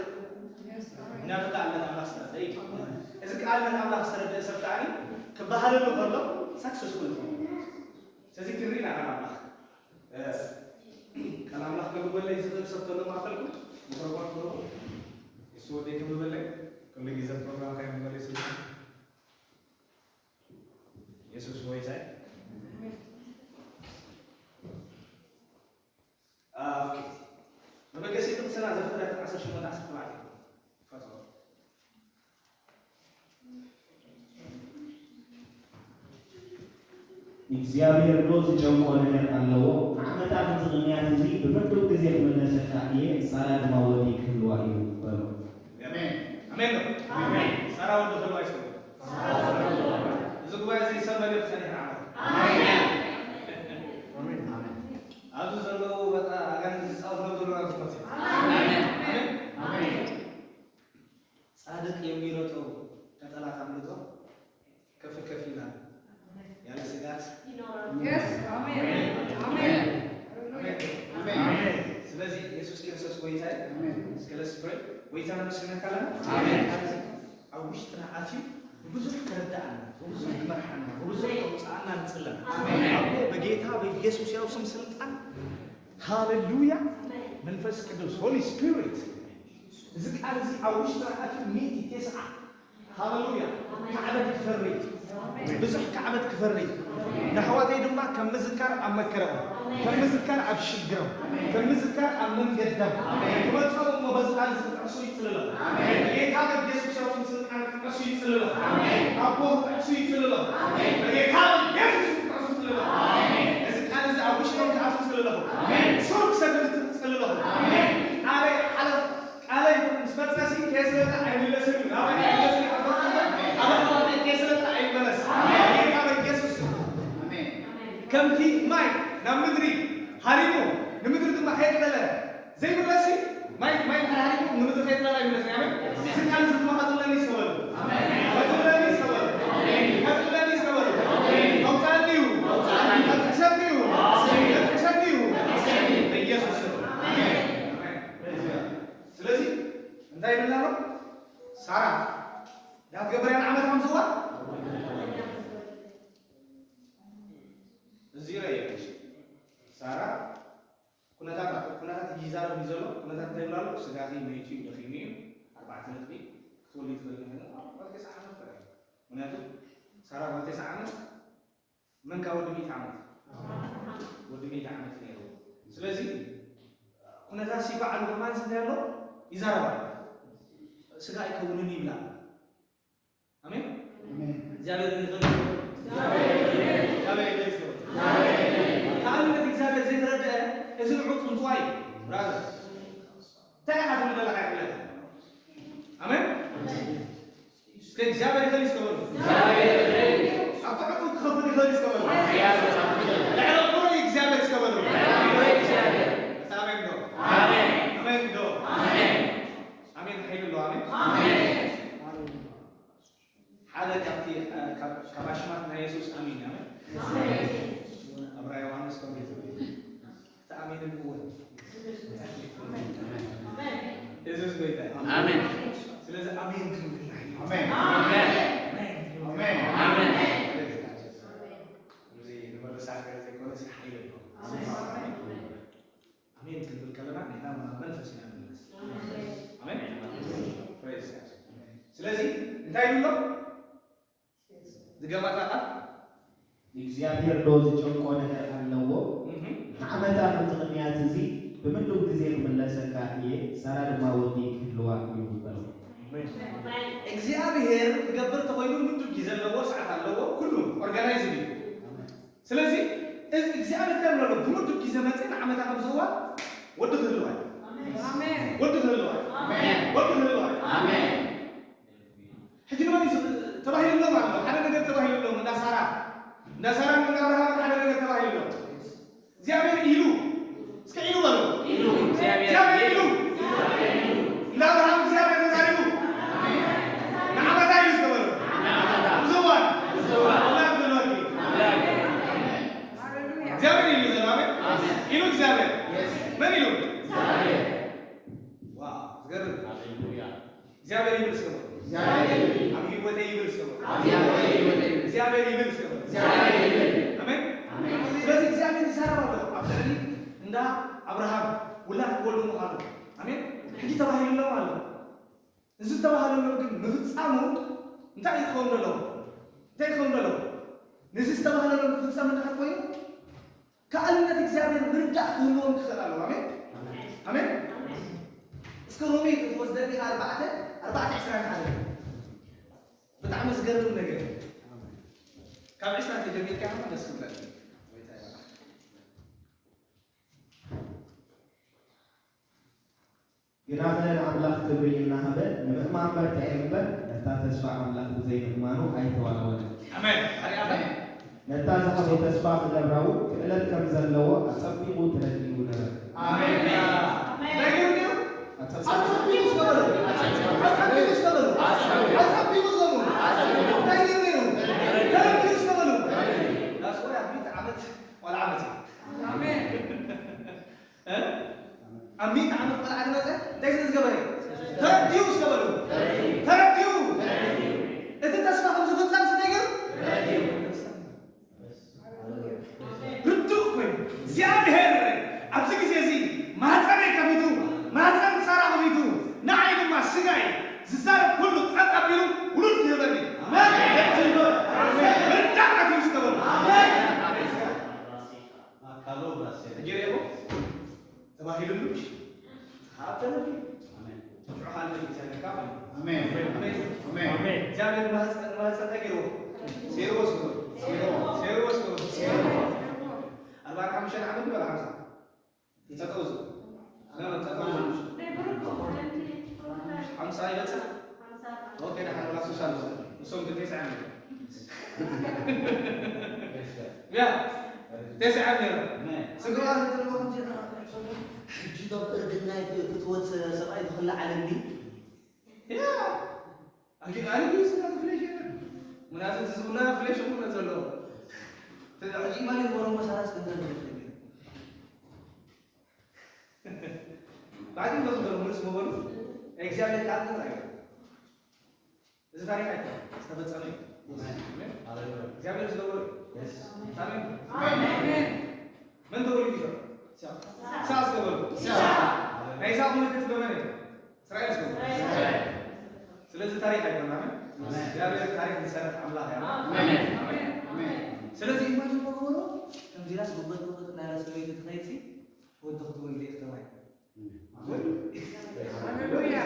ምክንያቱ ከኣልነት ኣምላኽ ዝተረድአ እዩ እዚ ከኣልነት ኣምላኽ ዝተረድአ ሰብ ከዓኒ ክበሃለሉ ከሎ ሳክሰስፉል ይኸውን ስለዚ ክርኢ ኢና ቃል ኣምላኽ ቃል ኣምላኽ ከብበለይ ዝኽእል ሰብ ተሎ ማእከልኩም ምክሮፎን ክህቦ የሱ ወደይ ከብበለይ ኩሉ ግዜ ፕሮግራም ከይምመለስ የሱስ ጎይታይ መበገሲ ጥቕስና ዘፍጥረት ዓሰርተ ሸሞንተ ዓሰርተ ሸውዓተ ፈትዎ እግዚኣብሔር ዶ ዝጨንቆ ነገር ኣለዎ? ንዓመታት እዚ ቅንያት እዚ ብመንደው ግዜ ክምለሰካ እየ፣ ሳራ ድማ ወዲ ክህልዋ እዩ በሎ። ኣሜን ኣሜን ዶ ኣሜን። ሳራ ወዲ ክህልዋ ይስከ እዚ ጉባኤ እዚ ሰብ መገብ ጸኒሕ ዓመት ኣሜን ኣሜን ኣሜን ኣብዚ ዘለዉ በቃ ኣጋንንቲ ዝጻወት ነው ዘሎ ናትኮት ኣሜን ኣሜን ጻድቅ የሚሮጠው ከጠላት አምልጦ ከፍ ከፍ ይላል ያለ ስጋት ስለዚህ ኢየሱስ ክርስቶስ ጎይታ እስከ ለስፕሬ ጎይታ ነው ስነካለ ኣብ ውሽጥና ኣትዩ ብዙሕ ክረዳእና ብዙሕ ክመርሓና ብዙሕ ከውፅኣና ንፅለን ኣቦ በጌታ በኢየሱስ ያው ስም ስልጣን ሃሌሉያ መንፈስ ቅዱስ ሆሊ ስፒሪት እዚ ቃል እዚ ኣብ ውሽጥና ኣትዩ ሚእቲ ቴስዓ ሃሌሉያ ካዕበት ክፈሪ ብዙሕ ካዕበት ክፈሪ ንኣሕዋተይ ድማ ከም ምዝካር ኣብ መከረኦም ከም ምዝካር ኣብ ሽግሮም ከም ምዝካር ኣብ መንገዶም ክመፀኦም እሞ በዚ ቃል እዚ ክጥዕሱ ይፅልሎም ጌታ በኢየሱስ ያው ስም ስልጣን ክጥዕሱ ይፅልሎም ኣቦ ክጥዕሱ ይፅልሎም በጌታ በኢየሱስ ክጥዕሱ ይፅልሎም እዚ ቃል እዚ ኣብ ውሽጦም ክኣቱ ይፅልሎም ሱር ክሰግድ ይፅልሎም ኣበይ ሓለፍ ቃለይ ምስ መጸሲ ከየስለጠ ኣይምለስን እዩ ናባይ ኣይመለስን ኣብ ኣባሕዋተይ ከየስለጠ ኣይመለስ ጌታ በኢየሱስ ከምቲ ማይ ናብ ምድሪ ሃሪሙ ንምድሪ ድማ ከየጥለለ ዘይምለስ ማይ ማይ ድሓር ሃሪሙ ንምድሪ ከየጥለለ ኣይምለስን ኣሜን ስልጣን ዝትመኻትለኒ ይሰበሉ ከጥለኒ ይሰበሉ ከጥለኒ ይሰበሉ ከውፃኒ እዩ ከጥሕሰኒ እዩ ከጥሕሰኒ እዩ በኢየሱስ ስለዚ እንታይ ይብል ኣሎ ሳራ እንዳትገብር እያ ንዓመት ከም ዝዋ እዚ ረየ ሳራ ኩነታት ኩነታት ይዛረብ እዩ ዘሎ ኩነታት እንታይ ይብል ኣሎ ስጋዚ መይቱ እዩ ደኺሙ እዩ ኣርባዕተ ነጥቢ ክትወልድ ትኽእል ምክንያቱ ሳራ ጓል ተስዓ ዓመት መንካ ወዲ ሚእቲ ዓመት ወዲ ሚእቲ ዓመት ነይሩ ስለዚ ኩነታት ሲባዕሉ ከማን ስንታይ ኣሎ ይዛረባ ስጋ ኣይከውንን ይብላ ኣሜን እግዚኣብሔር ይኽእል ከኣብነት እግዚኣብሔር ዘይተረድአ እዚ ንዑ ፅንፅዋይ ብራዘር እንታይ ኢኻ ትብል ዘለኻ ይብለካ ኣሜን እስከ እግዚኣብሔር ይኽእል እስከ በሉ ኣብ ትዕቱ ክኸፍል ይኽእል እስከ በሉ ልዕሊ ቁሩይ እግዚኣብሔር እስከ በሉ ኣሜን ዶ ኣሜን እግዚኣብሔር ዶ ዝጨንቆ ነገር ኣለዎ? ንዓመታ ከምዚ ቅንያት እዚ ብምንዱብ ግዜ ክምለሰካ እየ፣ ሳራ ድማ ወዲ ክህልዋ እዩ በሎ። እግዚኣብሔር ክገብር ተኾይኑ ምንዱብ ግዜ ኣለዎ፣ ሰዓት ኣለዎ፣ ኩሉ ኦርጋናይዝ እዩ። ስለዚ እዚ እግዚኣብሔር ከም ዘሎ ብምንዱብ ግዜ መፅእ ንዓመታ ከምዝዋ ወዲ ክህልዋ እዩ። ወዲ ክህልዋ እዩ። ወዲ ክህልዋ እዩ። ሕጂ ንመን እዩ ተባሂሉሎም ኣሎ? ሓደ ነገር ተባሂሉሎም እንዳ ሳራ፣ እንዳ ሳራ እንዳ ኣብርሃም ሓደ ነገር ተባሂሉሎም። እግዚኣብሔር ኢሉ፣ እስከ ኢሉ በሉ። ኢሉ፣ እግዚኣብሔር ኢሉ። እንዳ ኣብርሃም እግዚኣብሔር ተዛሪቡ። ንዓመታ ኢሉ እስከ በሉ። ንዓመታ። ብዙዋን። ብዙዋን። ኣምላኽ ብሎኪ። ኣምላኽ። እግዚኣብሔር ኢሉ ዘሎ፣ ኣሜን። ኢሉ እግዚኣብሔር። መን ኢሉ? እግዚኣብሔር። ዋው፣ ዝገርም። ሃሌሉያ። እግዚኣብሔር ይብል እስከ በሉ። እግዚኣብሔር ይብል። ኣብ ህይወተይ ይብል እስከ በሉ። ኣብ ህይወተይ ይብል። እግዚኣብሔር ይብል እስከ በሉ። እግዚኣብሔር ይብል። ኣሜን። ኣሜን። ስለዚ እግዚኣብሔር ይዛረብ ኣሎ ኣብ ልዕሊ እንዳ ኣብርሃም ውላድ ክወልዱ ምዃኑ። ኣሜን። ሕጂ ተባሂሉሎም ኣሎ። እዚ ዝተባህለሎም ግን ምፍጻሙ እንታይ እዩ ክኸውን ዘለዎ? እንታይ ክኸውን ዘለዎ? ነዚ ዝተባህለሎም ክፍጸም እንድሕር ኮይኑ ከኣልነት እግዚኣብሔር ምርዳእ ክህልዎም ክኽእል ኣለዎ። ኣሜን። ኣሜን። እስከ ሮሜ ክትወስደኒ ኣርባዕተ ኣርባዕተ ዕስራን ሓደ። ብጣዕሚ ዝገርም ነገር እዩ። ካብ ዕስራ ተጀሚርካ ከማ ደስ ይብለኒ። ጎይታ ይባርክ። ግናኸ ንኣምላኽ ክብሪ እናሃበ ንምእማን በርትዕ እምበር፣ ነታ ተስፋ ኣምላኽ ብዘይምእማኑ ኣይተዋላወለን። ኣሜን። ኣሜን። ነታ ዝሃቦ ተስፋ ክገብራ እውን ክእለት ከም ዘለዎ ኣጸቢቑ ተረዲኡ ነበረ። ኣሜን። ኣሜን። እንታይ ገይሩ ነይሩ? ኣጸቢቑ። ኣጸቢቑ ዝገበረ። ኣጸቢቑ ዝገበረ። ኣጸቢቑ ዝገበረ። እንታይ ገይሩ ነይሩ? ተረዲኡ ዝገበረ። ዳስ ወይ ኣብ ሚእቲ ዓመት ቆልዓ መጺኡ። ኣሜን። እ? ኣብ ሚእቲ ዓመት ቆልዓ ዝመጸ እንታይ ስለ ዝገበረ? ተረዲኡ እስከ በሉ። ተረዲኡ። እቲ ተስፋ ከም ዝፍጸም ስለ ገይሩ ርዱእ ኮይኑ እግዚኣብሔር ኣብዚ ግዜ እዚ ማህፀነይ ከፊቱ፣ ማህፀን ሳራ ከፊቱ፣ ንዓይ ድማ ስጋይ ዝዛረብ ኩሉ ጸጥ ኣቢሉ ውሉድ ክህበኒ። ኣሜን። ምርዳእ ኣትዩ እስከ በሉ። ኣሜን። ኣካሎ ብራሴ። ሕጂ ርኤኹም ተባሂሉሉ፣ እሺ። ሃብተነ። ኣሜን። ሽዑ ካልእ እግዚኣብሔር ካብ። ኣሜን። ኣሜን። ኣሜን። ኣሜን። እግዚኣብሔር ማህፀን፣ ማህፀን እንታይ ገይርዎ? ሴርዎ እስከ በሉ። ሴርዎ። ሴርዎ እስከ በሉ። ሴርዎ። ኣርባዓን ሓሙሽተን ዓመት ይበል ሓምሳ። ጠጠው ዝብል። ና፣ ና፣ ጠጠው ዝብል። ናይ ብሩክ ኮመንቲ፣ ኮመንቲ። ሓምሳ ይበፅሕ? ሓምሳ። ኦኬ፣ ደሓን፣ ወላ ሱሳ ኣለዎ። እሶም ግን ተስዓ ዓመት። ያ፣ ተስዓ ዓመት ነይሩ። ስግባ ዝደለዎ ከምዚ ኢና ንሕሰቦ። ሕጂ ዶብ እርግናይ ክትወፅእ ሰብኣይ ዝኽላዓለኒ። ያ፣ ኣጊ-፣ ኣነ ግን ስጋ ፍሌሽ የለን። ምናልባት እዚ ዝብላ ፍሌሽ እኮ ነው ዘሎ። ሕጂ ማለት ወሮ መሳራስ ገንዘብ የለን። ባዕዲ ነው ዘሎ ምንስ መበሉ። እግዚኣብሔር ቃል ግን ኣይበሉ። እዚ ታሪክ ኣይኮነን፣ ዝተፈጸመ እዩ። ኣሜን። ኣሜን። ሃሌሉያ። እግዚኣብሔር ዝገበሮ እዩ። የስ። ኣሜን። ኣሜን። መን ተወሊዱ ይፈርድ? ይስሐቅ። ይስሐቅ ዝገበሮ። ይስሐቅ። ናይ ይስሐቅ ምልክት በመን እዩ? እስራኤል ዝገበሮ። እስራኤል። ስለዚ ታሪክ ኣይኮነን። ኣሜን። ኣሜን። እግዚኣብሔር ታሪክ ዝሰርሕ ኣምላኽ እዩ። ኣሜን። ኣሜን። ኣሜን። ስለዚ ኢማጂን በገበሮ ከምዚ ኢላስ ጉበት ጉበት እናለ ሰበይቲ ትኸይድ ሲ ወዲ ክትወልድ ክትባይ። ሃሌሉያ።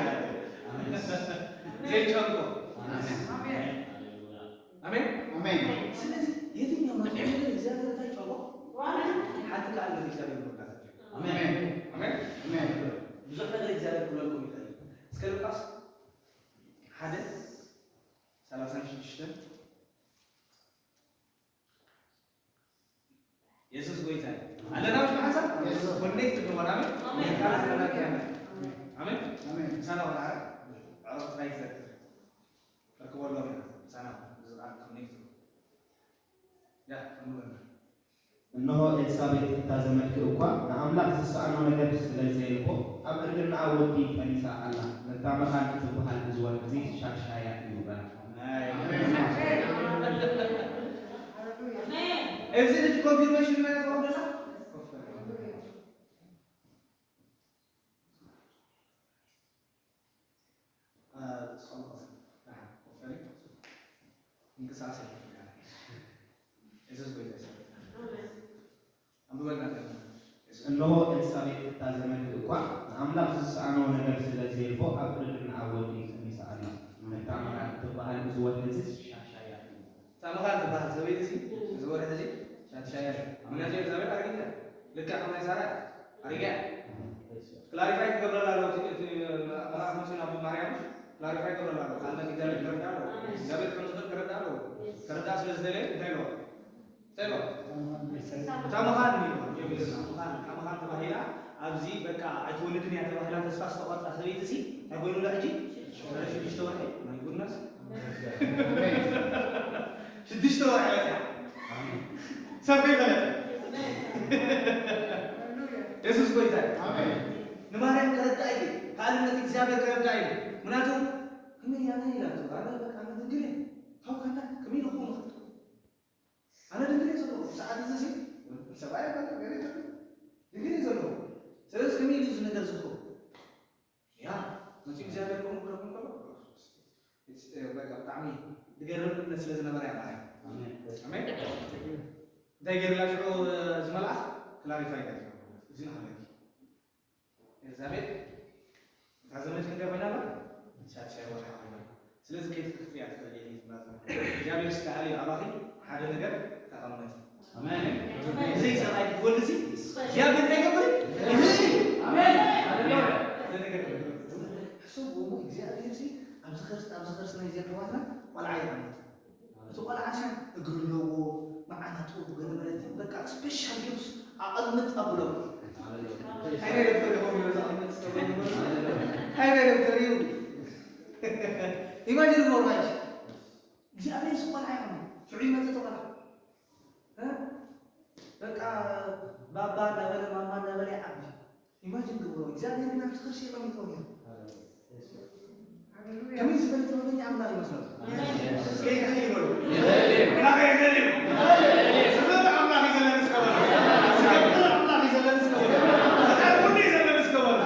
ዘይጨንቆ። ኣሜን። ኣሜን። ስለዚህ የትኛው ነው እግዚአብሔር ታይጨንቆ? ሓንቲ ቃል ግን እግዚአብሔር መርዳት። ኣሜን። ኣሜን። ኣሜን። ብዙሕ ነገር እግዚኣብሔር ክብለልኩም ይኽእል እዩ። እስከ ሉቃስ ሓደ ሰላሳ ሽዱሽተ። የሱስ ጎይታ እዩ። ኣለና ኣብ ሓንሳብ? የሱስ። ኮኔክት ንኾን፣ ኣሜን? ኣሜን። ኣሜን? ኣሜን። ኣሜን። ምሳና ሆነ፣ ኣረ? ዕረፍቲ ናይ ዘክር። ርክቦ ኣለዎም ኢና። ምሳና ሆነ። እዚ ቃል ኮኔክት ንኾን። ያ፣ እንበልና። እነሆ ኤልሳቤጥ እታ ዘመድኪ እኳ ንኣምላኽ ዝሰኣኖ ነገር ስለ ዘየልቦ፣ ኣብ እርግናኣ ወዲ ጠኒሳ ኣላ። ነታ መኻን እትበሃል እዚ ወርቂ እዚ ሻሻያ እዩ በላ። ኣሜን። እዚ ሕጂ ኮንፊርሜሽን ይመጣ ተወደሳ? አ፣ ጸሎት። ደሓን ኮፍ በሊ። ምንቅስቃስ የለን። የሱስ ጎይታ እዩ። እነሆ ኤልሳቤጥ እታ ዘመድኪ እኳ ንኣምላኽ ዝሰኣኖ ነገር ስለ ዘየልቦ ኣብ ቅድሚ ኣብ ወዲ እዩ ተሚሳ ኣላ። እታ መኻን እትበሃል እዚ ወዲ እዚ ሻሻያ እዩ። እታ መኻን ትበሃል ሰበይቲ እዚ እዚ ወርሒ እዚ ሻሻያ እዩ። ምክንያቱ ኤልሳቤጥ ኣረጊት እያ። ልክዕ ከም ናይ ሳራ እያ። ኣረጊት እያ። ክላሪፋይ ክገብረላ ኣለዎ። እቲ እቲ መልኣኽ መፅኡ ናብ ማርያም ክላሪፋይ ክገብረላ ኣለዎ። ካልነት እግዚኣብሔር ክረዳ ኣለዎ። እግዚኣብሔር ከም ዝኽእል ክረዳ ኣለዎ። ክረዳ ስለ ዝደለየ እንታይ ኣለዎ? እንታይ ኣለዎ? እታ መኻን እዩ። እታ መኻን ተባሂላ ኣብዚ በቃ ኣይትወልድን እያ ተባሂላ ተስፋ ዝተቆርጣ ሰበይቲ እዚ እንታይ ኮይኑላ ሕጂ? ሽዱሽተ ወርሒ። My goodness። ሽዱሽተ ወርሒ በፂሓ። ሰብ ከይፈለጠ። የሱስ ጎይታ እዩ። ኣሜን። ንማርያም ከረዳ እዩ። ካልነት እግዚኣብሔር ከረዳ እዩ። ምክንያቱ ከመይ እያ ኢላቶ? ኣነ በቃ ኣነ ድንግል እየ። ታውቃለህ? ከመይ ንኽውን ንኽእል? ኣነ ድንግል እየ ዘለኹ። ሰዓት እዚ ሲ ሰብኣይ በቃ ገለ ድንግል እየ ዘለኹ። ስለዚ ከመይ ኢሉ እዚ ነገር ዝኸውን? ያ፣ መፂኡ እግዚኣብሔር ከምኡ ክረኽቡ ከሎ፣ በቃ ብጣዕሚ ዝገርም እምነት ስለ ዝነበራ እያ ማርያም። ኣሜን። ኣሜን። እንታይ ገይርላ ሽዑ እዚ መልኣኽ? ክላሪፋይ ገይርላ። እዚ ንዓለኪ። ኤልዛቤል እታ ዘመድ ክንደይ ኮይና ኣላ? ሻድሻይ ወርሓ ኮይና ኣላ። ስለዚ ከይትከፍትያ ትኽእሊ ኢኺ ማለት ነው። እግዚኣብሔር ዝተልኣለ ኣባኺ ሓደ ነገር ተቐመጥ። ኣሜን። ብዘይ ሰብኣይ ክትወልዲ ሲ እግዚኣብሔር እንታይ ይገብር? ይኽእል እዩ። ኣሜን። ሃሌሉያ። እዚ ነገር ሕሰብዎ እሞ እግዚኣብሔር ሲ ኣብዚ ከርስ-፣ ኣብዚ ከርሲ ናይ እዚኣን ኣሕዋትና ቆልዓ ይቐመጥ። እቲ ቆልዓ ሲ እግሪ ኣለዎ፣ መዓናጡ፣ ገለ መለት፣ በቃ ስፔሻል ጊፍትስ ኣቐምጥ ኣብሎም። እንታይ ዳይሬክተር ይኸውን እዩ፣ እዚ ኣቐምጥ ዝተብሎ? እንታይ ዳይሬክተር እዩ? ኢማጂን እሞ ራይት። እግዚኣብሔር ሲ ቆልዓ ይቐምጥ። ሽዑ ይመጽእ እቲ ቆልዓ። እ? በቃ ባባ እናበለ ማማ እናበለ ይዓቢ። ኢማጂን ግብሮ፣ እግዚኣብሔር ናብቲ ከርሲ የቐምጥዎ ነይሩ። ከመይ ዝበለ ጥበበኛ ኣምላኽ ይመስለኩም? እስከ ይኽእል እዩ በሉ። ይኽእል እዩ። ኣምላኽ ይኽእል እዩ። ዝኽእል ኣምላኽ እዩ ዘለኒ እስከ በሉ። ዝገብር ኣምላኽ እዩ ዘለኒ እስከ በሉ። ዝገብር እዩ ዘለኒ እስከ በሉ።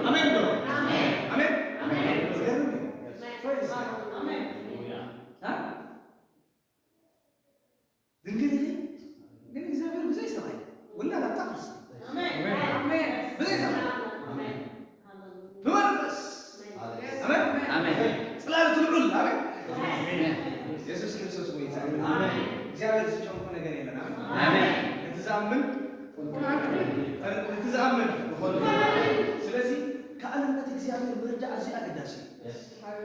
ኣሜን በሉ። ኣሜን። ዝገርም እዩ። ፕሬዝ ጋድ። ሃ? ድንግል ኢኺ፣ ግን እግዚኣብሔር ብዘይ ሰብኣይ ውላድ ኣብታ ክርስቲ። ኣሜን። ኣሜን። ብዘይ ሰብኣይ። ኣሜን። ብመንፈስ። ኣሜን። ኣሜን። ጽላል ትልዑል። ኣሜን። ኣሜን። የሱስ ክርስቶስ ጎይታ። ኣሜን። እግዚኣብሔር ዝጨንቆ ነገር የለን። ኣሜን። ኣሜን። እቲ ዝኣምን፣ እቲ ዝኣምን። ስለዚ ከኣልነት እግዚኣብሔር ምርዳእ ኣዝዩ ኣገዳሲ እዩ።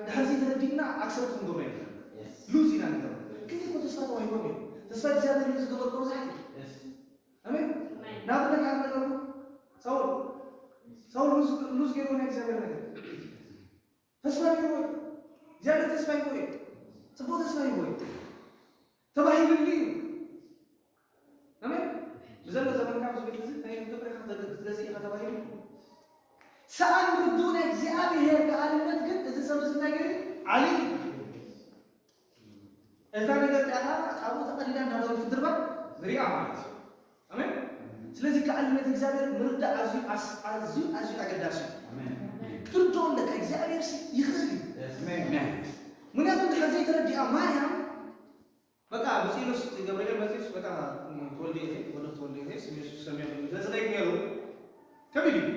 ድሕሪ እዚ ተረዲእና ኣክሰፕት ክንገብሮ የለን። ሉዝ ኢና ንገብሮ። ግን እኮ ተስፋ ተዋሂቦም እዮም። ተስፋ እግዚኣብሔር እዩ ዝገበርኮ ብዙሓት እዩ። ኣሜን። ኣሜን። ንኣብነት ሓደ ነገር እኮ ሳውል፣ ሳውል ሉዝ፣ ሉዝ ገይርዎ ናይ እግዚኣብሔር ነገር። ተስፋ ገይርዎ እዩ። እግዚኣብሔር ተስፋ ሂብዎ እዩ። ጽቡቕ ተስፋ ሂብዎ እዩ። ተባሂሉሉ እዩ። ኣሜን። ብዘሎ ዘመንካ ምስ ቤት እዚ ናይ ኢትዮጵያ ኢኻ ትገዝእ ኢኻ ተባሂሉ። ሰኣን ርዱእ ናይ እግዚኣብሔር ከኣልነት ግን እዚ ሰብ እዚ እንታይ ገይሩ? ዓሊ። እዛ ነገር እዚኣ ካብኡ ተቐዲዳ እንዳ ዳዊት ክትድርባ ንሪኣ ማለት እዩ። ኣሜን። ስለዚ ከኣልነት እግዚኣብሔር ምርዳእ ኣዝዩ ኣስ-፣ ኣዝዩ ኣዝዩ ኣገዳሲ እዩ። ኣሜን። ክትርድኦ ኣለካ እግዚኣብሔር ሲ ይኽእል እዩ። ኣሜን። ምክንያቱ እንድሕር ዘይተረዲኣ ማርያም በቃ ብፂሉስ ገብርኤል መፂኡስ በቃ ትወልዲ ኢኺ ወዲ ክትወልዲ ኢኺ ስም የሱስ ሰምዮ ገዝለይ ነይሩ ከቢድ እዩ።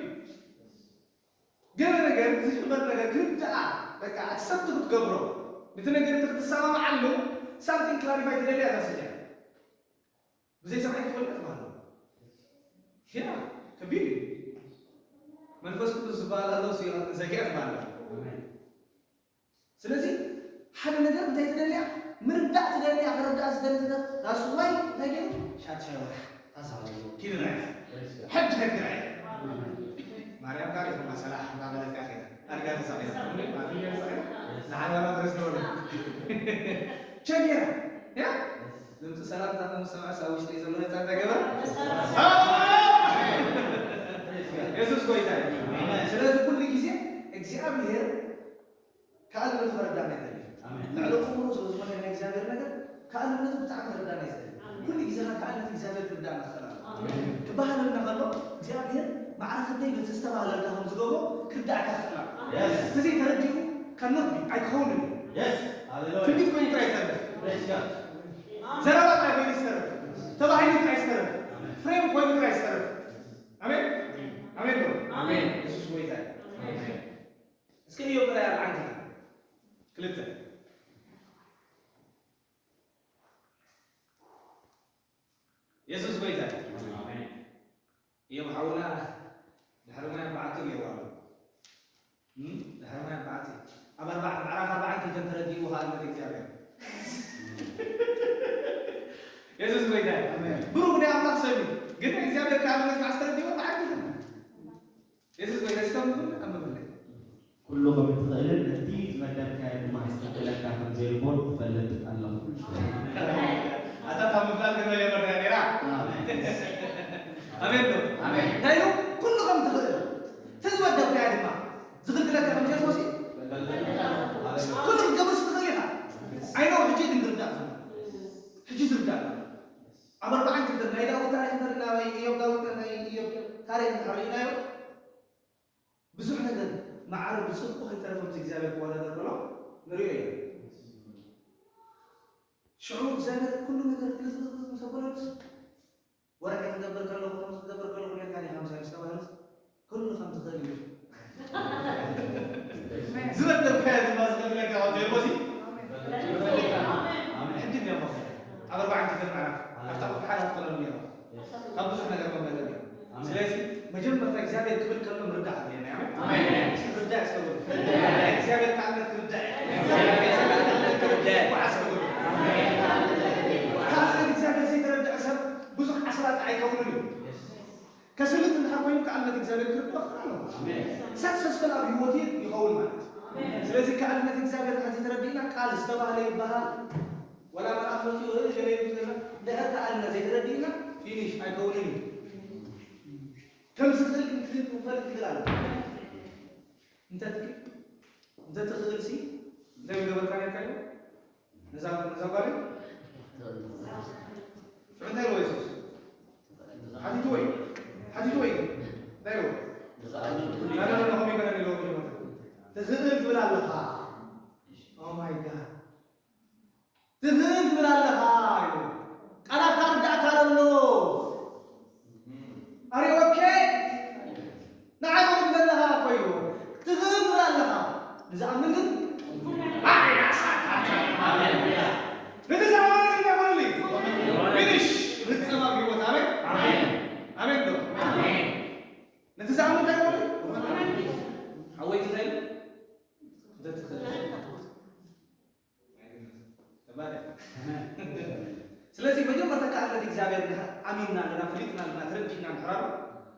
ገለ ነገር ዝጭበጥ ነገር ክርድኣ በቃ ኣክሰፕት ክትገብሮ ነቲ ነገር እቲ ክትሰማምዓሉ ሳምቲንግ ክላሪፋይ ትደልያ እዛ ስድያ ብዘይ ሰብኣይ ክትፈልጥ ማለት ያ ከቢድ እዩ። መንፈስ ቅዱስ ዝበሃል ኣሎ ዘጊያ ትበሃል። ስለዚ ሓደ ነገር እንታይ ትደልያ ምርዳእ ትደልያ ክርዳእ ዝደሊ ነገር that's why እንታይ ገይሩ ሻድሻይ ወርሓ ታሳባሉ ኪድና ሕጂ ከትግራ ማርያም ጋር ይኹን ሰላሕ እናበለት እያ ከይዳ ኣድጋ ተሳቂላ ንሓዳራ ክርስቶስ ቸጌራ ያ ድምፂ ሰላምታ ከምሰማዕ ኣብ ውሽጠይ ዘሎ ህፃን ተገበረ የሱስ ጎይታ እዩ። ስለዚ ኩሉ ግዜ እግዚኣብሔር ከኣልነቱ ከረዳእና ይደሊ። ኣሜን። ልዕሊ ክብሩ ስለ ዝኾነ ናይ እግዚኣብሔር ነገር ከኣልነቱ ብጣዕሚ ከረዳእና ይደሊ። ኣሜን። ኩሉ ግዜ ከኣ ከኣልነት እግዚኣብሔር ክርዳእና ክኽእል ኣለዎ። ኣሜን። ክበሃለልና ከሎ እግዚኣብሔር ማዕረ ክንደይ ነቲ ዝተባህለልካ ከም ዝገብሮ ክርዳእካ ክኽእል ኣለዎ። የስ። እቲ ዘይተረዲኡ cannot be ኣይክኸውንን እዩ። የስ። ሃሌሉያ። ትንቢት ኮይኑ ጥራይ ይተርፍ። ፕሬዝ ጋድ። ዘረባ ጥራይ ኮይኑ ይተርፍ። ተባሂሉ ጥራይ ይተርፍ። ኣሜን። ፍሬም ኮይኑ ጥራይ ይተርፍ። እዮም ምርኣይ ኣርባዕተ ክልተ። የሱስ ጎይታ እዩ። ኣሜን። እዮም ሓውና ድሕሪ ማይ ኣርባዕተ ገይሩ ኣሎ። እም? ድሕሪ ማይ ኣርባዕተ። ኣብ ኣርባዕተ፣ ምዕራፍ ኣርባዕተ ከም ተረዲእዎ ከኣ ኣልመት እግዚኣብሔር። የሱስ ጎይታ እዩ። ኣሜን። ብሩኽ ናይ ኣምላኽ ሰብ እዩ። ግን እግዚኣብሔር ከኣ ኣልመት መዓስ ተረዲእዎ? ኣርባዕተ። የሱስ ጎይታ እስከ ምብለ፣ ኣምብለ። ኩሉ ከም እትኽእልን ነቲ ዝመደብካዮ ድማ ኣስተብህለካ ከም ዘይርቦን እፈልጥ ኣለኹ። ኣታ ካብ ምፍላጥ ግን መጀመርታ ነይራ። ኣሜን። ኣሜን ዶ? ኣሜን። እንታይ ኢሉ? ኩሉ ከም ትኽእል፣ እቲ ዝመደብካዮ ድማ ዝኽልክለካ ከም ዘይኮሲ፣ ኩሉ ክትገብር ትኽእል ኢኻ። ኣይኖ፣ ሕጂ ግን ዝርዳእ ዘሎ። ሕጂ ዝርዳእ ዘሎ። ኣብ ኣርባዓን ክልተን ናይ ዳዊት ታሪኽ እንተርኢና፣ ወይ ኢዮብ ዳዊት፣ ናይ ኢዮብ ታሪኽ እንተርኢናዮ፣ ብዙሕ ነገር ማዕረ ብጽድቁ ከይተረፈ ምስ እግዚኣብሔር ክወዳደር ከሎ ንሪኦ ኢና። ሽዑ እግዚኣብሔር ኩሉ ነገር ግልጽ ምስ ኣበለሉስ፣ ወርሒ ክገብር ከለኹ፣ ከምዚ ክገብር ከለኹ ጌርካ ዲኻ ምሳይ ምስ ተባህለስ፣ ኩሉ ከም ትኽእል እዩ። ዝበደልካዮ ድማ ዝኸፍለካ ካብ ዘይኮሲ፣ ሕጂ እንዲያ መኸ ኣብ ኣርባዕን ክልተን ምዕራፍ ኣብታ ክፍሓት ትኽእለሉ እያ። ካብ ብዙሕ ነገር መመለጥ እዩ። ኣሜን። ስለዚ መጀመርታ እግዚኣብሔር ክብል ከሎ ምርዳእ ኣድልየና እዩ። ኣሜን። ኣሜን። እስኪ ርዳእ እስከ በሉ። ርዳእ። እግዚኣብሔር ከኣልነት ክርዳእ እዩ። እግዚኣብሔር ከኣልነት ክርዳእ እዩ። ይበዓል እስከ በሉ። ኣሜን። ከኣልነት እግዚኣብሔር ዘይተረድአ ሰብ ብዙሕ ኣስላጢ ኣይከውንን እዩ። ከስልጥ እንድሕር ኮይኑ ከኣልነት እግዚኣብሔር ክርዳእ ክኽእል ኣለዎ። ኣሜን። ሰክሰስፈል ኣብ ህይወት ይኸውን ማለት እዩ። ኣሜን። ስለዚ ከኣልነት እግዚኣብሔር እንድሕር ዘይተረዲእና ቃል ዝተባህለ ይበሃል። ወላ መልኣኽ መጺኡ፣ "እ፣ ገለ ይብል ዘሎ" እንድሕር ከኣልና ዘይተረዲእና፣ ፊኒሽ ኣይከውንን እዩ። ከም ዝኽእል ግን ክን-፣ ክንፈልጥ ክኽእል ኣለና። እንተ ትክ-፣ እንተ ትኽእል ሲ፣ እንታይ ምገበርካ ነርካ እዩ? ነዛ፣ ነዛ ጓል እዩ? ሽዑ እንታይ ኢልዎ የሱስ? ሓቲትዎ እዩ። ሓቲትዎ እዩ። እንታይ ኢልዎ? ናና፣ ናና፣ ከምኡ ይገረኒ ኢልዎ መጀመርታ። ትኽእል ትብል ኣለኻ። Oh my God። ትኽእል ትብል ኣለኻ ኢሉ። ቃላትካ ርዳእካ ኣሎ። Are you okay? ንዓይ ከምኡ ትብል ኣለኻ እኮ ኢሉ። ትኽእል ትብል ኣለኻ። ንዝኣምን ግን ኣሜን። ነቲ ዝኣመነ ግን እንታይ ይኾነሉ? ፊኒሽ። ፍጸም ኣብ ህይወት። ኣሜን። ኣሜን። ኣሜን ዶ? ኣሜን። ነቲ ዝኣምን እንታይ ይኾነሉ? ሓወይ እንታይ ኢሉ? እንተ ትኽእል። ተባረክ። ስለዚ መጀመርታ ከኣለት እግዚኣብሔር እንድሕር ኣሚንና ኣለና፣ ፈሊጥና ኣለና፣ ተረዲእና እንድሕር ኣሎ፣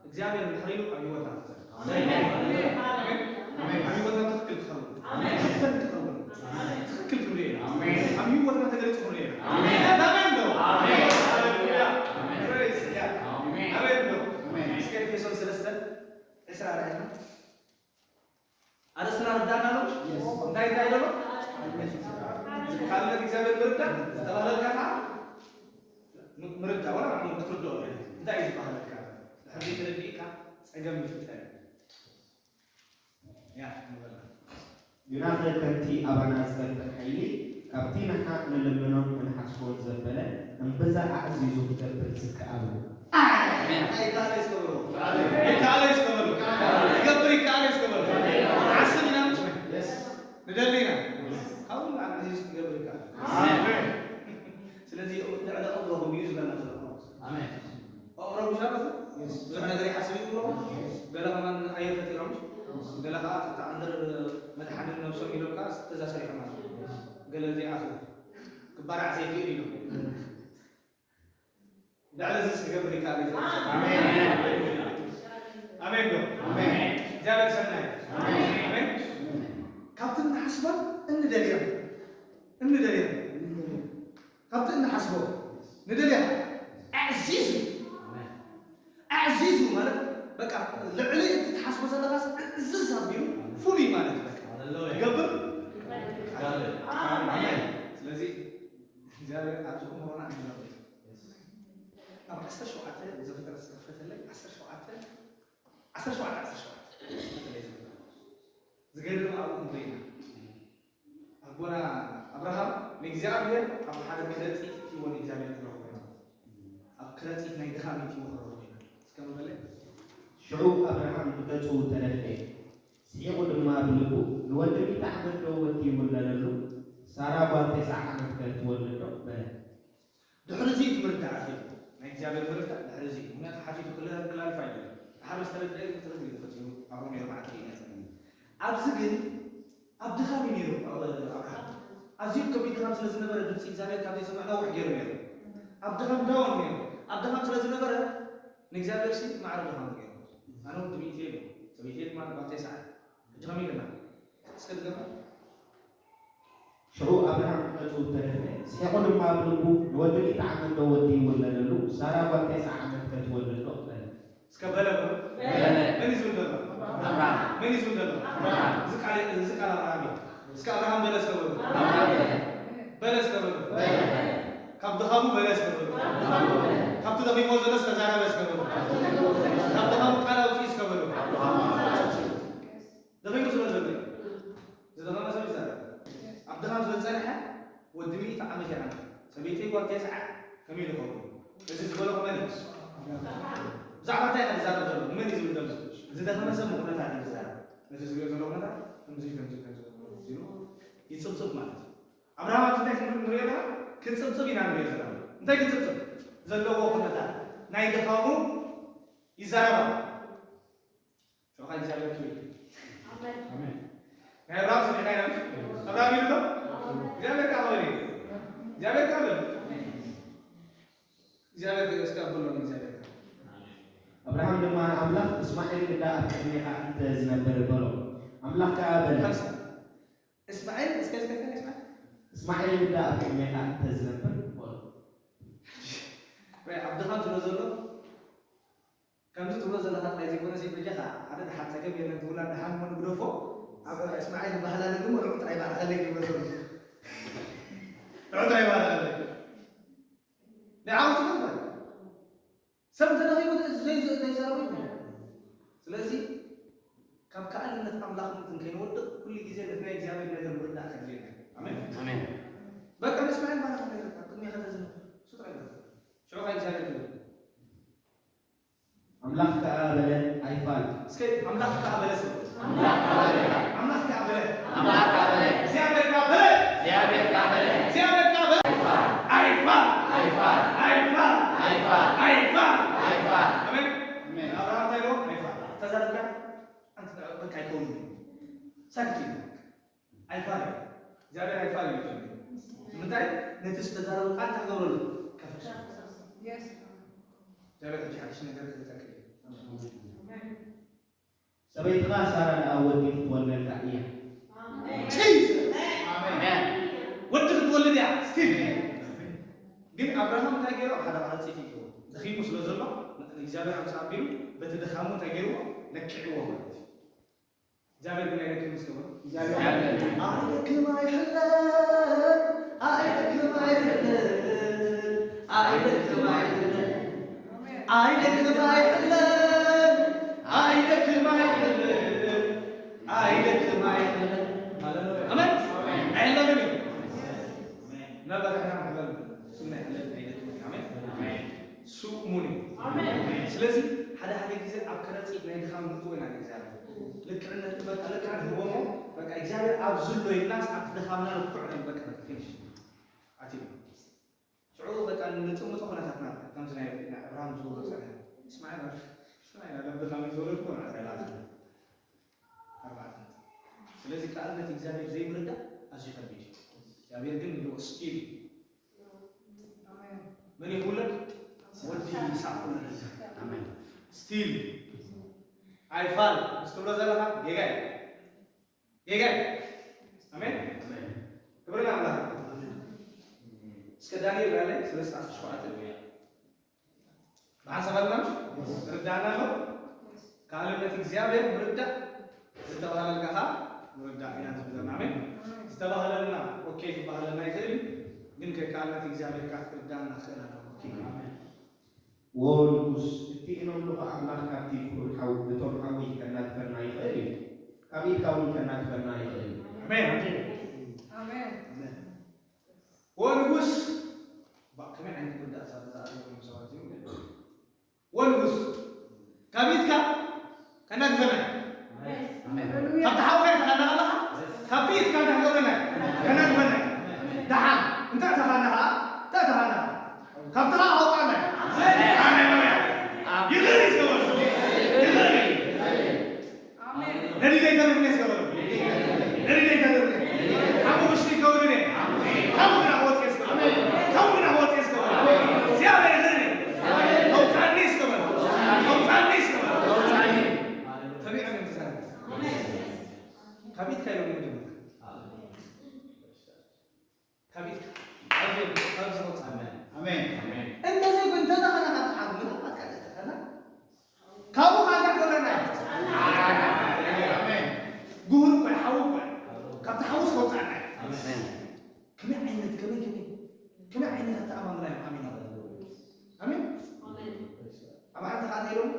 እግዚኣብሔር እንድሕር ኢሉ ኣብ ህይወትና ክሰርሕ። ኣሜን። ኣሜን። ኣሜን። ኣብ ህይወትና ትኽክል ክኸውን። ኣሜን። ትኽክል ክኸውን። ኣሜን። ትኽክል ክንሪኦ ኢና። ኣሜን። ኣብ ህይወትና ተገሊጹ ክንሪኦ ኢና። ኣሜን። ኣሜን ዶ? ኣሜን። ሃሌሉያ። ኣሜን። Praise God። ኣሜን። ኣሜን ዶ? ኣሜን። እስከ ኤፌሶን ሰለስተ ዕስራ ርኣየና። ኣርእስትና ርዳእና ኣሎ። የስ። እንታይ እንታይ ደሎ? ካልነት እግዚኣብሔር ምርዳእ ዝተባህለልካ ከዓ ም-፣ ምርዳእ፣ ወላ ንዕኡ ክትርድኦ። እንታይ እዩ ዝበሃለልካ? ድሕሪ ተረዲእካ ጸገም ይፍጠር። ያ፣ ንበላ። ግናኸ ከምቲ ኣባና ዝገብር ሓይሊ፣ ካብቲ ንሕና እንልምኖን እንሓስቦን ዘበለ እምብዛ ኣዕዚዙ ክገብር ዝከኣል እዩ። ኣሜን። ይከኣል እዩ እስከ በሉ። ይከኣል እዩ እስከ በሉ። ይገብር ይከኣል እዩ እስከ በሉ። ንሓስብ ኢና፣ ንደሊ ኢና። ካብ ሁሉ ኣዕዚዙ ክገብር ይከኣል። ኣሜን። ስለዚ ልዕሊ ኣእምሮኹም እዩ ዝበለና ዘሎ ጳውሎስ። ኣሜን። ኣእምሮ ብዙሕ ኣሎ። የስ። ብዙሕ ነገር ይሓስብ እዩ እምሮ። የስ። ገለ ከማን ኣየር ፈጢሮም። የስ። ገለ ከዓ ትሕቲ ኣንደር መድሓኒ ነብሶም ኢሎም ከዓ ተዛሰሪሖም ኣለዉ። የስ። ገለ ዘይኣትዉ ክባራዕ ዘይክእል ኢሎም። ልዕሊ እዚ ክገብር ይከኣል እዩ። ኣሜን። ኣሜን ዶ? ኣሜን። እግዚኣብሔር ሰናይ። ኣሜን። ኣሜን። ካብቲ እንሓስቦን እንደልዮን፣ እንደልዮን፣ ካብቲ እንሓስቦ ንደልያ ኣዕዚዙ፣ ኣዕዚዙ ማለት በቃ ልዕሊ እቲ ትሓስቦ ዘለኻስ ዕዝዝ ኣቢሉ ፍሉይ ማለት እዩ። በቃ ሃሌሉያ። ይገብር። ይገብር። ኣሜን። ስለዚ እግዚኣብሔር ኣብዚ እምሮና ኣይነብር። ኣብ ዓሰርተ ሸውዓተ ዘፍጥረት ዝተኸፈተለይ ዓሰርተ ሸውዓተ፣ ዓሰርተ ሸውዓተ፣ ዓሰርተ ሸውዓተ ዝተኸፈተለይ ዘፍጥረት። ዝገርም ኣብኡ ክንርኢ ኢና። ኣቦና ኣብርሃም ንእግዚኣብሔር ኣብ ሓደ ከረጢት እትይዎ ንእግዚኣብሔር ክረኽቦ ኢና። ኣብ ከረጢት ናይ ድኻም እትይዎ ክረኽቦ ኢና። እስከ መበለ? ሽዑ ኣብርሃም ብገጹ ተደፍኤ፣ ስሒቑ ድማ ብልቡ፣ "ንወዲ ሚእቲ ዓመት ዶ ወዲ ይውለደሉ? ሳራ ጓል ተስዓ ዓመት ከ ትወልድ ዶ?" በለ። ድሕሪ እዚ እቲ ምርዳእ ኣኺሉ፣ ናይ እግዚኣብሔር ምርዳእ ድሕሪ እዚ እዩ። ምኽንያቱ ሓቲቱ ክለ-፣ ክላሪፋይ እዩ። ድሓር ምስ ተረድአ ግን ትርጉም እዩ ተፈጢሩ። ኣብ ሮሜ ኣርባዕተ ርኢና ኢና። ኣብዚ ግን ኣብ ድኻም እዩ ነይሩ፣ ኣብ-፣ ኣብርሃም። ኣዝዩ ከቢድ ድኻም ስለ ዝነበረ፣ ድምፂ እግዚኣብሔር ካብ ዘይሰምዕ ነዊሕ ገይሩ ነይሩ። ኣብ ድኻም ዳውን ነይሩ። ኣብ ድኻም ስለ ዝነበረ፣ ንእግዚኣብሔር ሲ ማዕረ ድኻም ገይሩ። ኣነ ወዲ ሚእቲ እየ፣ ሰበይተይ ድማ ጓል ተስዓ። ሕጂ ከመይ ኢልና? እስከ ድገማ። ሽዑ ኣብርሃም ገጹ ተደፍነ፣ ስሒቑ ድማ ብልቡ፣ "ንወዲ ሚእቲ ዓመት ዶ ወዲ ይውለደሉ? ሳራ ጓል ተስዓ ዓመት ከ ትወልድ ዶ?" በለ። እስከ በለ በሉ። በለ። መን እዩ ዝብል ዘሎ? ኣብርሃም። መን እዩ ዝብል ዘሎ? ኣብርሃም። እዚ ቃል፣ እዚ ቃል ኣብርሃም እዩ። እስከ ኣብርሃም በለ እስከ በሉ። ኣብርሃም በለ። በለ እስከ በሉ። በለ። ካብ ድኻሙ በለ እስከ በሉ። ካብ ድኻሙ በለ። ካብቲ ደኺሞ ዘሎ ዝተዛረበ እስከ በሉ። ካብ ድኻሙ ቃል ኣውፅኡ እስከ በሉ። ደኺሙ ስለ ዘሎ እዩ። ዝደኸመ ሰብ ይዛረብ። ኣብ ድኻም ስለ ዝጸንሐ፣ ወዲ ሚእቲ ዓመት ይዓንድ። ሰበይተይ ጓል ተስዓ ከመይ ንኸውን? እዚ ዝበሎ መን እዩ? ብዛዕባ እንታይ ኢኻ ትዛረብ ዘሎ? ንመን እዩ ዝብል ዘሎ? ዝደኸመ ሰብ ንኩነታት እዩ ዝዛረብ። ነቲ ዝሪኦ ዘሎ ኩነታት ከምዚ፣ ከምዚ፣ ከምዚ ኢሉ ይጽብጽብ ማለት እዩ። ኣብርሃም ኣብቲ እንታይ ክንርኢ ንሪኦ ኣለና? ክጽብጽብ ኢና ንሪኦ ዘለና። እንታይ ክጽብጽብ? ዘለዎ ኩነታት ናይ ድኻሙ ይዛረብ ኣሎ። ሽዑ ኸኣ እግዚኣብሔር ክብል። ኣሜን። ኣሜን። ናይ ኣብርሃም ሰሚዕና ኢና። ኣብርሃም ኢሉ ዶ? እግዚኣብሔር ከኣ በለ። እግዚኣብሔር ከኣ በለ። እግዚኣብሔር እስከ ኣብሎ እግዚኣብሔር። ኣብርሃም ድማ ንኣምላኽ፣ "እስማኤል ግዳ ኣብ ቅድሜኻ እንተ ዝነብር" በሎ። ኣምላኽ ከኣ በለ። ሓምሳ። እስማኤል፣ እስከ፣ እስከ፣ እስከ፣ እስማኤል። "እስማኤል ግዳ ኣብ ቅድሜኻ እንተ ዝነብር" በሎ። ወይ ኣብ ድኻም ስለ ዘሎ፣ ከምዚ ትብሎ ዘለኻ ጥራይ ዘይኮነሲ፣ በጃኻ ሓደ ደሓን ጸገም የለን፣ ትብላ ደሓን እሞ ንግደፎ። ኣብ እስማኤል ይበሃል ኣሎ፣ ንዑ ጥራይ ባርኸለይ ይብሎ ዘሎ። ንዑ ጥራይ ባርኸለይ። ናይ ዓወት ስለ ዝኾነ። ሰብ እንተረኺቡ ዘይ-፣ ዘይ-፣ ዘይዛረቡ ይኾኑ። ስለዚ ካብ ከኣልነት ኣምላኽነት ከይንወድቕ ኩሉ ግዜ ነቲ ናይ እግዚኣብሔር ነገር ምርዳእ ከድልየና። ኣሜን። ኣሜን። በቃ ንእስማኤል ባርኸለይ፣ በቃ ቅድሜኻ ተዝነብር። እሱ ጥራይ ባርኸለይ። ሽዑ ኸኣ እግዚኣብሔር ክብል። ኣምላኽ ከኣ በለ፣ ኣይፋል። እስከ ኣምላኽ ከኣ በለ ስለ። ኣምላኽ ከኣ በለ። ኣምላኽ ከኣ በለ። ኣምላኽ ከኣ በለ። እግዚኣብሔር ከኣ በለ። እግዚኣብሔር ከኣ በለ። እግዚኣብሔር ከኣ በለ። ኣይፋል። ኣይፋል። ኣይፋል። ኣይፋል። ኣሜን። ኣሜን። ኣብርሃም እንታይ ኢልዎ? ኣይፋል። ተዛረብካ? ኣንተ በቃ ኣይከውንን። ሳክት ኢሉ። ኣይፋል። እግዚኣብሔር ኣይፋል እዩ። ንምንታይ? ነቲ ዝተዛረበ ቃል እንታይ ክገብረሉ? ከፍርሶ። የስ። እግዚኣብሔር ሕጂ ሓድሽ ነገር ክህበካ እዩ። ኣሜን። ሰበይትኻ ሳራ ደኣ ወዲ ክትወልደልካ እያ። ኣሜን። ጂሰስ። ኣሜን። ወዲ ክትወልድ እያ። ስቲል። ግን ኣብርሃም እንታይ ገይሩ? ኣብ ሓደ ዓረጽ እዩ። ደኺሙ ስለ ዘሎ፣ ንእግዚኣብሔር ኣምጽእ ኣቢሉ፣ በቲ ድኻሙ እንታይ ገይርዎ? ለኪዕዎ ማለት እዩ። እግዚኣብሔር ግን ኣይደክምን እስከ በሉ። እግዚኣብሔር ኣይደክም ኣይሕለን፣ ኣይደክም ኣይሕለን፣ ኣይደክም ኣይሕለን፣ ኣይደክም ኣይሕለን፣ ኣይደክም ኣይሕለን፣ ኣይደክም ኣይሕለን። ሃሌሉያ። ኣሜን። ኣይሕለንን እዩ። ምናልባት ንሕና ንሕለን፣ እሱ ግን ኣይሕለንን ኣይደክምን እዩ። ኣሜን። ኣሜን። እሱ እሙን እዩ። ኣሜን። ስለዚ ሓደ ሓደ ግዜ ኣብ ከረጺት ናይ ድኻም ንእትዎ ኢና ንእግዚኣብሔር። ልክዕነት በቃ ልክዕ ንህቦሞ፣ በቃ እግዚኣብሔር ኣብ ዝሎ ኢልናስ ኣብቲ ድኻምና ንኩዕ ንብል፣ በቃ ፊኒሽ። ኣቲና። ሽዑ በቃ ንጥምቶ ኩነታትና፣ ከምዚ ናይ፣ ናይ ኣብርሃም ዝብሎ ጸኒሑ። እስማኤል፣ እስማኤል፣ ኣብ ድኻም ዝወለድኩ፣ ኣርባዕተ። ኣርባዕተ። ስለዚ ከኣ ነቲ እግዚኣብሔር ዘይምርዳእ ኣዝዩ ከቢድ እዩ። እግዚኣብሔር ግን ይብሎ ስቲል መን ይኹለድ? ወዲ ይስሐቅ ይኹለድ። ኣሜን። ስቲል ኣይፋል ምስ ትብሎ ዘለኻ ጌጋ እዩ። ጌጋ እዩ። ኣሜን። ኣሜን። ክብሪ ንኣምላኽ። እስከ ዳንኤል ራእይ ሰለስተ ዓሰርተ ሸውዓተ። ብሓንሳብ ኣለና ምሽ? ርዳእና ኣሎ። ከኣልነት እግዚኣብሔር ምርዳእ ዝተባህለልካ ኸዓ ምርዳእ ኢና ዝብለና። ኣሜን። ዝተባህለልና ኦኬ ክባህለልና ይኽእል እዩ፣ ግን ከ-፣ ከኣልነት እግዚኣብሔር ከዓ ክርዳእና ክኽእል ኣለዎ። ኦኬ። ኣሜን። ወንጉስ፣ እቲ እኖምልኾ ኣምላኽ ካብቲ ፍሩድ ሓው-፣ እቶም ሓዊ ከናግፈና ይኽእል እዩ። ካብ ኢድካ እውን ከናግፈና ይኽእል እዩ። ኣሜን። ኣሜን። ኣሜን። ወንጉስ፣ ባ-፣ ከመይ ዓይነት ምርዳእ እዛ፣ እዛ፣ እዞም ሰባት እዚኦም? ወንጉስ፣ ካብ ኢድካ ከናግፈና እዩ። ኣሜን። ካብቲ ሓውካ ተኻና ኣለኻ? ካብቲ ኢድካ እንታይ ክገብረና? ከናግፈና። ደሓን፣ እንታይ ተኻና ኸዓ? እንታይ ተኻና ኸዓ? ካብቲ ኸዓ ኣውጣና። ሃሌሉያ። ይኽእል እዩ ዝገበሩ። ይኽእል እዩ። ነዲደ ይተርፍኒ ዝገበሩ። ነዲደ ይተርፍኒ። ሓሙ ውሽጢ ይከውንን እየ። ካብኡ ግን ኣወፅእ ዝገበሩ። ካብኡ ግን ኣወፅእ ዝገበሩ። እግዚኣብሔር ይኽእል እዩ። ኣውፃኒ ዝገበሩ። ኣውፃኒ ዝገበሩ። ኣውፃኒ። ተቢዖም እዮም ተዛረቡ። ካብ ኢድካ ኢሎም እዮም መጀመርያ። ካብ ኢድካ። ካብ ኢድካ። ካብ ዝወፅእ። ኣሜን። ኣሜን። እንተዘይኮ-፣ እንተዘኸና ካብቲ ሓዊ ምናልባት ካልእ ተኸና። ካብኡ ካልእ ክገብረና እዩ። ኣሜን። ጉሁር እኮ እዩ፣ ሓዊ እኮ እዩ። ካብቲ ሓዊ ከውፅኣና እዩ። ኣሜን። ከመይ ዓይነት፣ ከመይ፣ ከመይ፣ ከመይ ዓይነት ኣተኣማምና እዮም ኣሜን ኣበሉ። ኣሜን። ኣሜን። ኣብ ሓንቲ ኸዓ ኢሎም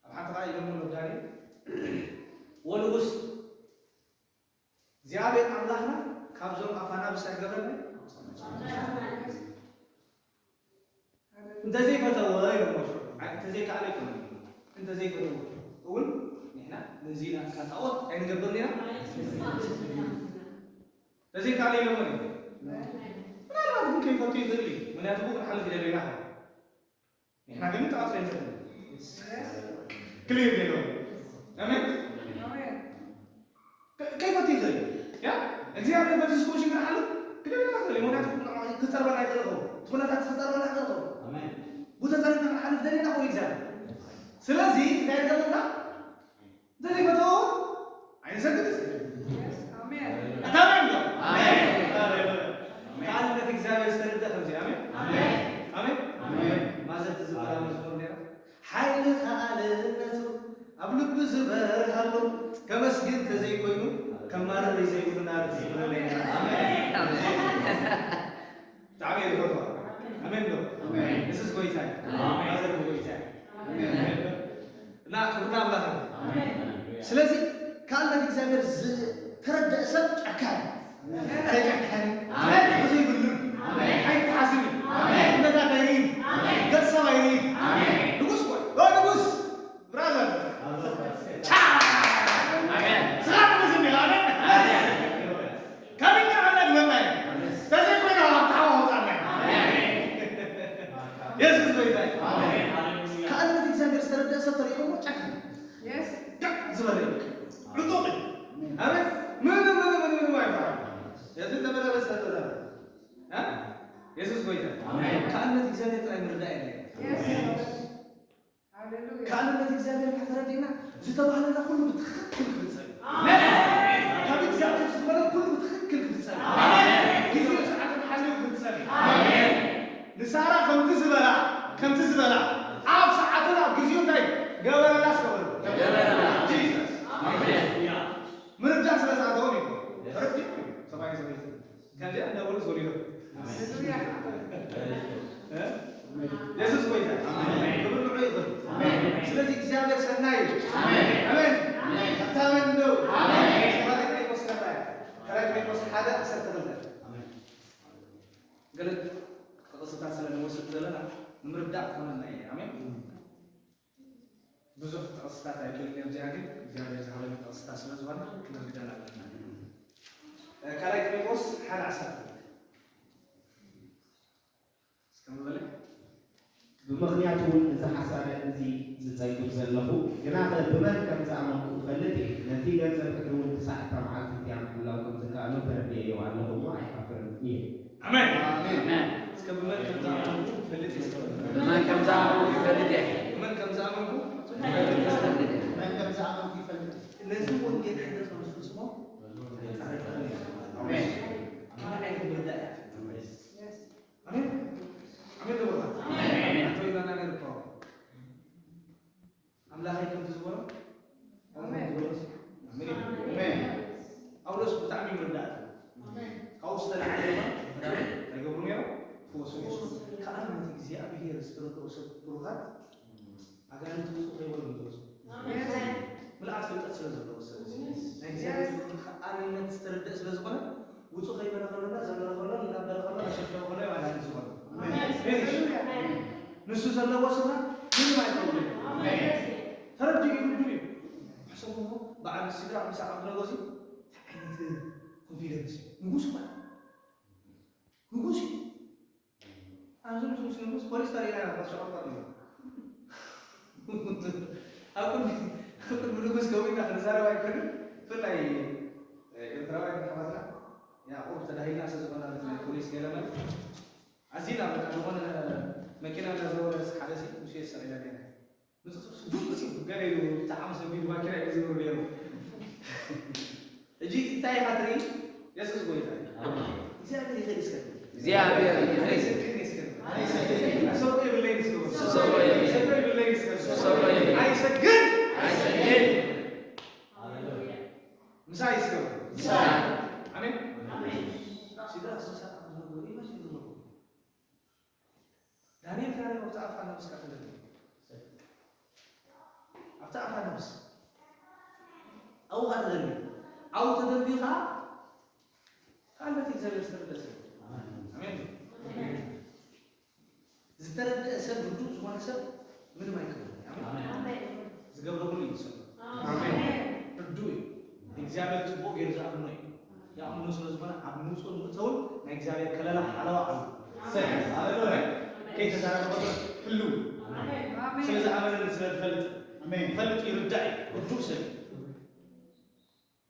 ኣብ ሓንቲ ኸዓ ኢሎሞ ነጋዴ፣ "ወንጉስ፣ እግዚኣብሔር ኣምላኽና ካብዞም ኣፋና ብሳይ ገበርና እንተዘይፈተወ" ኢሎሞ። ሽዑ፣ "ኣይ፣ እንተዘይከኣለ ኣይኮነን፣ እንተዘይፈተወ እውን ንሕና ነዚ ኢልና ካብ ጣዖት ኣይንገብርን ኢና?" እንተዘይከኣለ ኢሎሞ። ምናልባት ግን ከይፈቱ ይኽእል እዩ፣ ምክንያቱ ብኡ ክንሓልፍ ይደለና። ንሕና ግን ንጣዖት ከይንሰግድ። ክሊር ዶ? ኣሜን። ኣሜን። ከ-፣ ከይፈቱ ይኽእል። ያ? እግዚኣብሔር በቲ ስኮሽን ክንሓልፍ ክደለና ይኽእል። ምክንያቱ ክፀርበና ይኽእል እኮ። እቲ ኩነታት ክፀርበና ይኽእል እኮ። ኣሜን። ብኡ ተፀሪብና ክንሓልፍ ደሊና እኮ እግዚኣብሔር። ስለዚ እንታይ ይገብረና? እንተዘይፈተዎ ኣይንሰግድን። ኣሜን። ኣታ ኣሜን ዶ? ኣሜን። ሃሌሉያ። ኣሜን። ከኣልነት እግዚኣብሔር ዝተረድአ ከምዚ። ኣሜን። ኣሜን። ኣሜን። ኣሜን። ማዘር ትዝምራ መዝሙር ነይራ። ሓይሊ ከኣልነቱ ኣብ ልቢ ዝበርሃሉ ከመስግን ተዘይኮይኑ ከማርር ዘይብሉ ናርድ ዝብለለይ። ኣሜን። ብጣዕሚ እየ ዝፈትዋ። ኣሜን ዶ? ኣሜን። ንስስ ጎይታ እዩ። ኣሜን። ማዘር ጎይታ እዩ። ኣሜን። እና ክብርና ኣምላኽ እዩ። ኣሜን። ስለዚ ካልነት እግዚኣብሔር ዝተረደአ ሰብ ጨካን እዩ። ኣሜን። ተጨካኒ። ኣሜን። ብዙ ይብሉ። ኣሜን። ኣይተሓስብ። ኣሜን። ኩነታት ኣይርኢ። ኣሜን። ገጽ ሰብ ኣይርኢ። ኣሜን። ንጉስ እኮ እዩ። ኦ ንጉስ! ብራዘር! ቻ! ኣሜን። ስኻ ንጉስ እንዲኻ፣ ኣሜን? ኣሜን። ካብ እኛ ኣላ ግበርና እዩ። ተዘይኮይና ኣብ ተሓዋ ኣውፃና እዩ። የሱስ ጎይታ እዩ። ኣሜን። ከኣልነት እግዚኣብሔር ዝተረደአ ሰብ ተሪእኹሞ ጨካን። የስ። ጋዕ ዝበለ እዩ። ዕጡቕ እዩ። ኣሜን። ምንም፣ ምንም፣ ምንም፣ ምንም ኣይፈራን። እዚ ተበላበ ዝተበላበ። እ? የሱስ ጎይታ። ኣሜን። ከኣልነት እግዚኣብሔር ጥራይ ምርዳእ የድልየና። የስ። ሃሌሉያ። ካልእነት እግዚኣብሔር ከተረዲእና ዝተባህለና ኩሉ ብትኽክል ክፍጸም እዩ። ኣሜን። ካብ እግዚኣብሔር ዝኾነ ኩሉ ብትኽክል ክፍጸም እዩ። ኣሜን። ግዜኡ ሰዓትን ሓልዩ ክፍጸም እዩ። ኣሜን። ንሳራ ከምቲ ዝበላ፣ ከምቲ ዝበላ ኣብ ሰዓቱን ኣብ ግዜኡ እንታይ ገበረላ? ስገበሩ። ገበረላ። ጂሰስ። ኣሜን። ምርዳእ ስለ ዝኣተዎም እዩ። ተረዲእኩም እዩ። ሰብኣይ ሰበይቲ። ከዚኣ እንዳበሉ ዝወሊዶ። ሃሌሉያ። እ? የሱስ ጎይታ። ኣሜን። ክብሪ ንዕኡ ይኹን። ኣሜን። ስለዚ እግዚኣብሔር ሰናይ እዩ። ኣሜን። ኣሜን። ኣሜን። ኣታ ኣሜን ዶ? ኣሜን። ካልኣይ ጢሞቴዎስ ካልኣይ፣ ካልኣይ ጢሞቴዎስ ሓደ ዓሰርተ ክልተ። ኣሜን። ገለ ጥቕስታት ስለ ንወስድ ዘለና ንምርዳእ ክኾነና እዩ። ኣሜን። ብዙሕ ጥቕስታት ኣይብልን እየ፣ ኣብዚኣ ግን እግዚኣብሔር ዝሃበኒ ጥቕስታት ስለ ዝኾነ ክነግደላ ኣለና። እ፣ ካልኣይ ጢሞቴዎስ ሓደ ዓሰርተ። እስከ ምበለ። ብምኽንያቱ እውን እዚ ሓሳረ እዚ ዝጸግብ ዘለኹ፣ ግናኸ ብመን ከም ዝኣመንኩ እፈልጥ እየ። ነቲ ገንዘብ ሕጊ እውን ክሳዕ እታ መዓልቲ እቲኣ ምሕላው ከም ዝከኣሎ ተረዲኤዮ ኣለኹ እሞ ኣይሓፍርን እየ። ኣሜን። ኣሜን። እስከ ብመን ከም ዝኣመንኩ እፈልጥ እየ። ብመን ከም ዝኣመንኩ እፈልጥ እየ። ብመን ከም ዝኣመንኩ እፈልጥ እየ። ብመን ከም ዝኣመንኩ እፈልጥ እየ። ነዚ ወንጌል ሕድሪ ከም ዝፍጽሞ እጠራጠር እየ። ኣሜን። ካልኣይ ምርዳእ እያ። ኣሜን። ኣሜን። ኣሜን። ኣሜን። ኣቶ ኢላና ነርኮ። ኣምላኸይ ከምቲ ዝበሎ ኣሜን። ኣሜን። ኣሜን። ጳውሎስ ብጣዕሚ መርዳእቲ። ኣሜን። ካብኡ ዝተልዓለ ድማ እንታይ ገብሩ ነይሮም? ክወስዱ። ከኣልነት እግዚኣብሔር ዝተረድኡ ሰብ ብሩኻት ኣጋንንቲ ውጹእ ከይበሎም ይወጹ። ኣሜን። ምልኣት ፍልጠት ስለ ዘለዎ ሰብ እዚ ናይ እግዚኣብሔር ፍቕሪ ከኣልነት ዝተረድአ ስለ ዝኾነ ውጹእ ከይበለ ከሎና ዘመረ ከሎ እንዳበለ ከሎ ኣሸሸወ ከሎ ኣጋንንቲ ዝኾነ። ኣሜን። ፊኒሽ። ኣሜን። ንሱ ዘለዎ ስፍራ ምንም ኣይከውንን። ኣሜን። ተረዲኡ ርዱእ እዩ። ሕሰቡ። ኣብ ሲድራቕ ሚሳቕ ኣብደነጎ እዚ እንታይ ዓይነት ኮንፊደንስ እዩ? ንጉስ እኮ እዩ። ንጉስ እዩ። ኣብዚ ንጉስ ንጉስ ፖሊስ ተሪእና ኢና ሸቐጥ እዩ። ኣብ ቅድሚ ኣብ ቅድሚ ንጉስ ከው ኢልና ክንዛረብ ኣይኮንን። ብፍላይ ኤርትራውያን ኣሕዋትና ያዕቆብ ተዳሂልና ስለ ዝኾና በቲ ናይ ፖሊስ ገለ ማለት ኣዚና በቃ ዝኾነ መኪና እንዳዘወረ ሓደ ሲ ምስ የሰቕ ኢላ ገለ ንጥጥሱ ዱብ ሲሉ ገለ ኢሉ ብጣዕሚ ሰቢሉ ማኪና እዩ ዝዝውር ነይሩ። ሕጂ እንታይ ኢኻ ትርኢ? የሱስ ጎይታ እዩ። እግዚኣብሔር ይኽእል እስከ እግዚኣብሔር ይኽእል። ኣይሰግድን እስከ ኣይሰግድን። ሰብኦ የብለይን እስከ ሰብኦ የብለይን። ሰብኦ የብለይን እስከ ሰብኦ የብለይን። ኣይሰግድ ኣይሰግድ። ምሳይ እስከ ምሳይ። ኣሜን። ኣሜን። ሲድራቕ ሚሳቕ ኣብደነጎ ኢማጂን ግበሩ። ዳንኤል ዳንኤል ኣብቲ ኣፋ ነብስካ ተደርቢ ኣብቲ ኣፋ ነብስ ኣብኡ ካ ተደርቢ ኣብኡ ተደርቢ ካ ካልበት እግዚኣብሔር ዝተረደ ሰብ ኣሜን። ዝተረደአ ሰብ ርዱእ ዝኾነ ሰብ ምንም ኣይከብርን። ኣሜን። ኣሜን። ዝገብሮ ኩሉ እዩ ዝሰምዕ። ኣሜን። ርዱእ እዩ። እግዚኣብሔር ጽቡቕ ገይሩ ዝኣምኖ እዩ። ይኣምኖ ስለ ዝኾነ ኣብ ምውፅኡን ምእተውን ናይ እግዚኣብሔር ከለላ ሓለዋ ኣሎ። ኣሜን። ሃሌሉያ። ከይተዛረበ ከሎ ህልው። ኣሜን። ስለ ዝኣመነን ስለ ዝፈልጥ ኣሜን። ይፈልጥ ይርዳእ እዩ። ርዱእ ሰብ እዩ።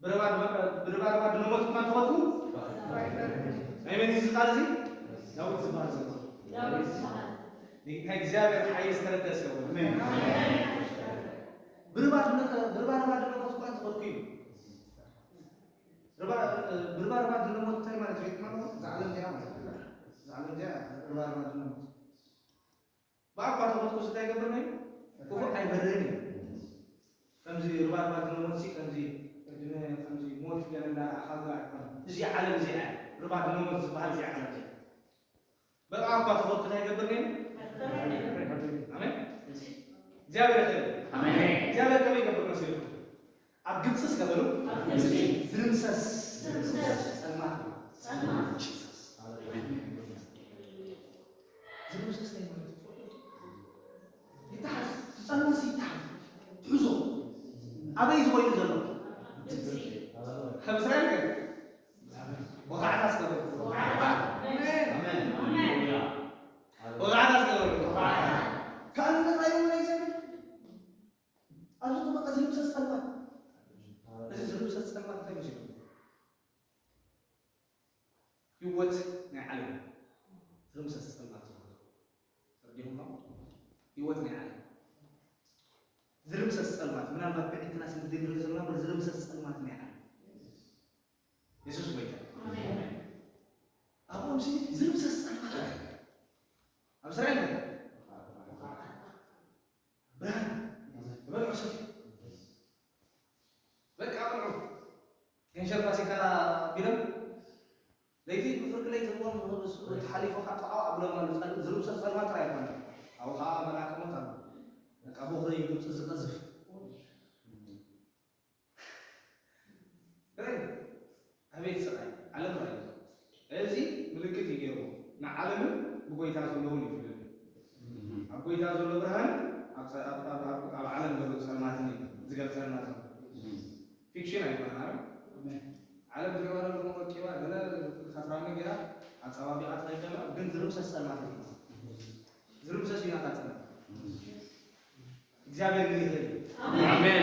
ብርባርባ ድነ ሞት እኳ እንተኾንኩ ኣይመን እዚ ቃል እዚ ዳዊት ዝበሃል ዘሎ ናይ እግዚኣብሔር ሓይሊ ዝተረዳ ሰብ ኣሜን። ብርባርባ ድነ ሞት እኳ እንተኾንኩ እዩ። ብርባርባ ድነ ሞት እንታይ ማለት እዩ? ማለት እዛ ዓለም እዚኣ ማለት እዛ ዓለም እዚኣ ብርባርባ ድነ ሞት ብኣኳ ተመትኩስ እንታይ ይገብር ነይ ክፉእ ኣይበርህን እዩ። ከምዚ ርባርባ ድነሞት ሲ ከምዚ ዕድመ ከምዚ ሞት ገለ እንዳረኣኻ ዝረኣ ኣይኮነ። እዚ ዓለም እዚኣ ርባ ድነሞት ዝበሃል እዚ ዓለም እዚኣ በብኣ እኳ ተኸብኩ እንታይ ይገብር ነይ ኣሜን። እግዚኣብሔር ይኽእል። ኣሜን። እግዚኣብሔር ከመይ ይገብር መሲሉ ኣብ ግብፂ እስከ በሉ ኣብ ግብፂ ዝርምሰስ ዝርምሰስ ጸልማት ጸልማት ጂሰስ ዝርምሰስ ናይ ማለት ይተሓዝ ዝጸልማት ይተሓዝ ትሕዞ ኣበይ ዝኾይኑ ዘሎ ኣብ እስራኤል ከ ወጋዕታ እስከ በሉ ወጋዕታ እስከ በሉ ካልእ እንታይ ይዘብል ኣብዚ በቃ ዝርምሰስ ጸልማት እዚ ዝርምሰስ ጸልማት እንታይ መሲሉ ህይወት ናይ ዓለም ዝርምሰስ ጸልማት ዝኾነ ተረዲኹም ዶ? ህይወት ናይ ዓለም ዝርምሰስ ጸልማት ምናልባት ብዕድና ስለ ዘይንርኢ ዘለና እምበር ዝርምሰስ ጸልማት ናይ ዓለም የሱስ ጎይታ ኣብኦም ሲ ዝርምሰስ ጸልማት ኣብ እስራኤል ብርሃን በልዑ ሰትዩ በቃ በልዑ ገንሸል ፋሲካ ቢሎም ለይቲ ብፍርቂ ለይቲ እዎም ተሓሊፉ ከዓ ጠዓው ኣብሎም ኣሉ ዝርምሰስ ጸልማት ጥራይ ኣይኮነ ኣብኡ ከዓ መልኣከ ሞት ኣሎ በቃ ቦኽሪ ግብፂ ዝቀዝፍ ኣቤት ስቃይ ዓለም ራእዩ እዚ ምልክት እዩ ገይርዎ ንዓለምን ብጎይታ ዘለውን ይፍለዩ ኣብ ጎይታ ዘሎ ብርሃን ኣብ ዓለም ዘሎ ፀልማትን እዩ ዝገልፀልና ዘሎ ፊክሽን ኣይኮነን ዓለም ትሪዋ ዘለኹም ወቂባ ገለ ካትራሚ ገይራ ኣፀባቢቓ ትኸይድ ዘላ ግን ዝርምሰስ ፀልማት ዝርምሰስ እዩ ናታ ፀልማት እግዚኣብሔር ግን ይኽእል እዩ። ኣሜን።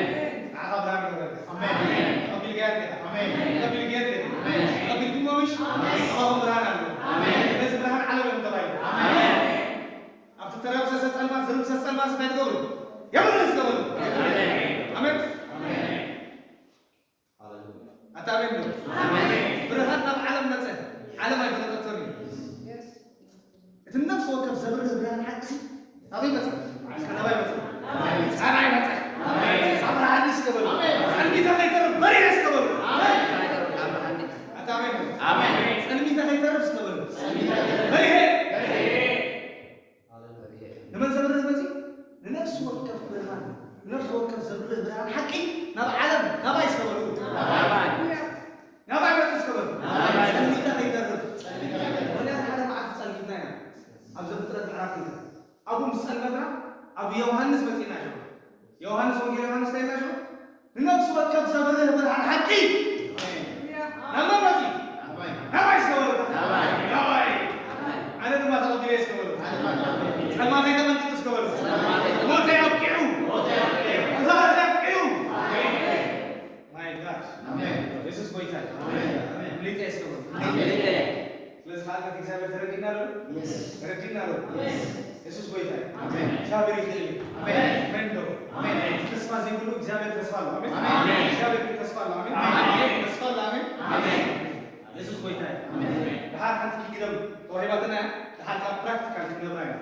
ንዓኻ ብርሃን ይግበረልካ። ኣሜን። ተቐቢልካዮ ዲኻ? ኣሜን። ተቐቢልካዮ ዲኻ? ኣሜን። ተቐቢልኩሞ ምሽ? ኣሜን። ንስኻትኩም ብርሃን ኣለዎ። ኣሜን። ነዚ ብርሃን ዓለም እዮም ተባሂሉ። ኣሜን። ኣብቲ ተረምሰሰ ጸልማት ዝርምሰስ ጸልማት እንታይ ትገብሩ? የብርህ ትገብሩ። ኣሜን። ኣሜን። ኣሜን። ኣታ ኣሜን ዶ? ኣሜን። ብርሃን ናብ ዓለም መጸ፣ ዓለም ኣይፈለጠቶን እዩ። እቲ ነፍሲ ወከፍ ዘብርህ ብርሃን ሓቂ ሲ ኣበይ መጸ? እስከ ናባይ መጸ? ጸባይ መጸ። ኣብርሃኒ እስከ በሉ። ጸልሚተ ከይተርፍ በሪሀ እስከ በሉ። ኣታ ኣሜን ዶ? ኣሜን። ጸልሚተ ከይተርፍ እስከ በሉ። በሪሀ። ንመን ዘብርህ መጺ? ንነፍሲ ወከፍ ብርሃን፣ ንነፍሲ ወከፍ ዘብርህ ብርሃን ሓቂ ናብ ዓለም ናባይ እስከ በሉ። ናባይ መጺ እስከ በሉ። ጸልሚተ ከይተርፍ። ወላ ሓደ መዓልቲ ጸልሚትና ኢና። ኣብ ዘፍጥረት ምዕራፍ ክልተ ኣብኡ ምስ ጸልመትና ኣብ ዮሃንስ መጺና ሽዑ። ዮሃንስ ወንጌል ዮሃንስ እንታይ ኢልና ሽዑ? ንነፍሲ ወከፍ ዘብርህ ብርሃን ሓቂ። ናብ መን መጺኡ? ናባይ እስከ በሉ። ናባይ። ኣነ ድማ ተቐቢለ እስከ በሉ። ጸልማተይ ተቐንጢጡ እስከ በሉ። ሞተይ ኣብቂዑ። ክፍኣተይ ኣብቂዑ። My God። የሱስ ጎይታ እዩ። ኣሜን። ኣሜን። ኣፍሊጠ እስከ በሉ። ኣፍሊጠ። ስለዚ ቃል እግዚኣብሔር ተረዲእና ዶ? የስ። ተረዲእና ዶ? የስ። የሱስ ጎይታ እዩ። ኣሜን። እግዚኣብሔር ይኽእል እዩ። ኣሜን። ኣሜን ዶ? ኣሜን። ተስፋ ዘይብሉ እግዚኣብሔር ተስፋ ኣሎ። ኣሜን። ኣሜን። እግዚኣብሔር ግን ተስፋ ኣሎ። ኣሜን። ኣሜን። ተስፋ ኣሎ። ኣሜን። ኣሜን። የሱስ ጎይታ እዩ። ኣሜን። ደሓር ሓንቲ ኪንግደም ተዋሂባትና እያ። ደሓር ካብ ፕራክቲካል ክንነብራ ኢና።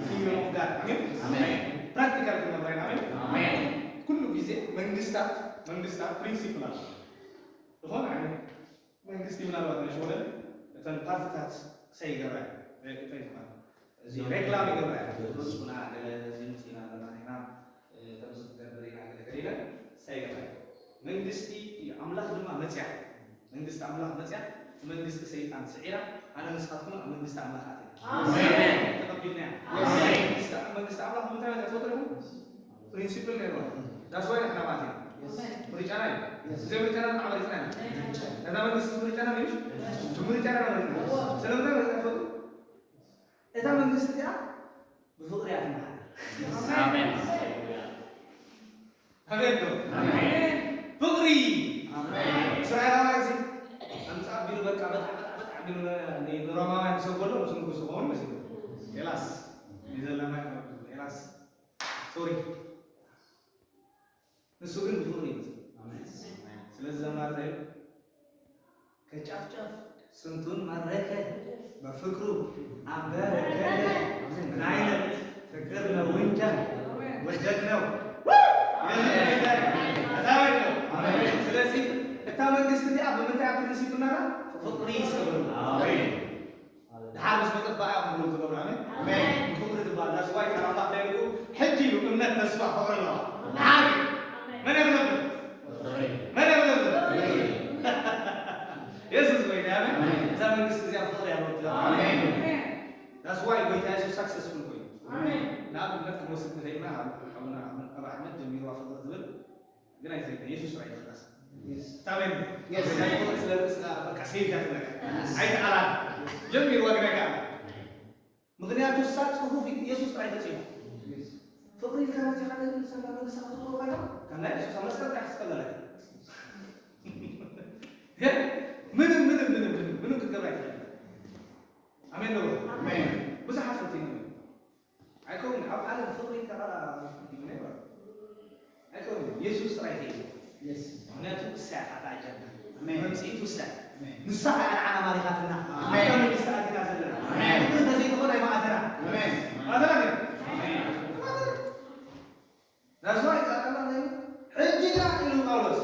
ኪንግደም ኦፍ ጋድ። ኣሜን። ኣሜን። ፕራክቲካል ክንነብራ ኢና። ኣሜን። ኣሜን። ኩሉ ግዜ መንግስታት፣ መንግስታት ፕሪንሲፕል ኣሎ። ዝኾነ ዓይነት መንግስቲ ምናልባት ነሽወለን እተን ፓርቲታት ክሳይ ይገብራ እየን። እንታይ ይበሃል? እዚ ሬክላም ይገብራ እየን። ሩስና ገለ እዚ ምፅና ኣለና ኢና፣ እ፣ ከምዚ ክትገብር ኢና ገለ ገለ ኢለን ክሳይ ይገብራ እየን። መንግስቲ ኣምላኽ ድማ መፅያ። መንግስቲ ኣምላኽ መፅያ፣ እቲ መንግስቲ ሰይጣን ስዒራ፣ ኣነ ንስኻትኩም ኣብ መንግስቲ ኣምላኽ ኣትና። ኣሜን። ተቐቢልናያ። ኣሜን። መንግስቲ፣ መንግስቲ ኣምላኽ ምንታይ ማለት ትፈልጡ ዲኹም? ፕሪንሲፕል ነይርዋ። ዳስ ዋይ ንሕና ማለት እዩ። የስ። ምርጫና እዩ። የስ። ብዘይ ምርጫና ንዓመሪፅና ኢና። የስ። ነዛ መንግስቲ ምርጫና እዩ። ብምርጫና ኢና መሪፅና። የስ። ስለምንታይ መሪፅና ትፈልጡ? እታ መንግስቲ እዚኣ ብፍቕሪ እያ ትመሓደር። ኣሜን። ኣሜን ዶ? ኣሜን። ፍቕሪ። ኣሜን። እስራኤላውያን እዚ ኣምፃ ኣቢሉ በቃ በጣዕ በጣዕ በጣዕ ኣቢሉ ን-፣ ን-፣ ንሮማውያን ክሰብከሎም ምስ ንጉስ ዝኸውን መሲሉ። ሌላስ? ኔዘርላንድ ሌላስ? ሶሪ። ንሱ ግን ብፍቕሪ እዩ። ኣሜን። ስለዚ ዘማሪ እንታይ ኢሉ? ከጫፍጫፍ ስንቱን ማረከ በፍቅሩ አንበረከከ። ምን አይነት ፍቅር ነው እንጃ ወደድነው። ኣሜን። ስለዚ እታ መንግስቲ እዚኣ ብምንታይ ኣብ ፕሪንሲፕል ናታ? ፍቕሪ ይሰብሩ። ኣሜን። ድሓር ምስ መጸ ባእያ ክብሉ ዝገብሩ። ኣሜን። ኣሜን። ብፍቕሪ ዝበሃል። ዳስ ዋይ ቃል ኣምላኽ እንታይ ኢሉ? ሕጂ እዩ እምነት፣ ተስፋ፣ ፍቕሪ ኣለዋ። ድሓር ግን መን የብለብን? መን የብለብን? የሱስ ጎይታ። ኣሜን። ኣሜን። እዛ መንግስቲ እዚኣ ፍቕሪ እያ። ኣሜን። ዳስ ዋይ ጎይታ የሱስ ሳክሰስፉል ኮይኑ። ኣሜን። ንኣብነት ክንወስድ እንተኢልና፣ ኣብ ኣቡና ኣብ ኣሕመድ ጀሚርዋ ፍቕሪ ትብል ግን ኣይትዘግን፣ የሱስ ጥራይ ይኽእላስ። የስ። ታሜን። የስ። ስለ፣ ስለ፣ በቃ ሴፍ ያትለካ። የስ። ኣይተኣላን። ጀሚርዋ ግን ኣይተኣላን። ምኽንያቱ እሳ ጽፉፍ የሱስ ጥራይ ፈጺሙ። የስ። ፍቕሪ ኢልካ መጺኻ ንሰላ መንግስቲ ክትገብሮ ከላ፣ ካብ ናይ የሱስ ኣብ መስቀል ጥራይ ክትስቀል ኣለካ። ምንም፣ ምንም፣ ምንም፣ ምንም፣ ምንም ክትገብር ኣይትኽእልን። ኣሜን ዶ? ኣሜን። ብዙሓት ፈቲኖም እዮም። ኣይከውንን። ኣብ ዓለም ፍቕሪ ተቐራ-፣ ኣይከውንን። የሱስ ጥራይ እዩ። የስ። ምኽንያቱ እሳ እያ እታ ኣጀንዳ። ኣሜን። መምጽኢቱ እሳ እያ። ኣሜን። ንሳ እያ ንዓና ማሪኻትና። ኣሜን። ኣብታ መንግስቲ ኣቲና ዘለና። ኣሜን። ፍቕሪ እንተዘይትኾን ኣይመኣተና። ኣሜን። መኣተና ድዩ? ኣሜን። መኣተና። ዳስ ዋይ ቃል ኣምላኽ እንታይ ኢሉ? ሕጂ ግና ኢሉ ጳውሎስ፣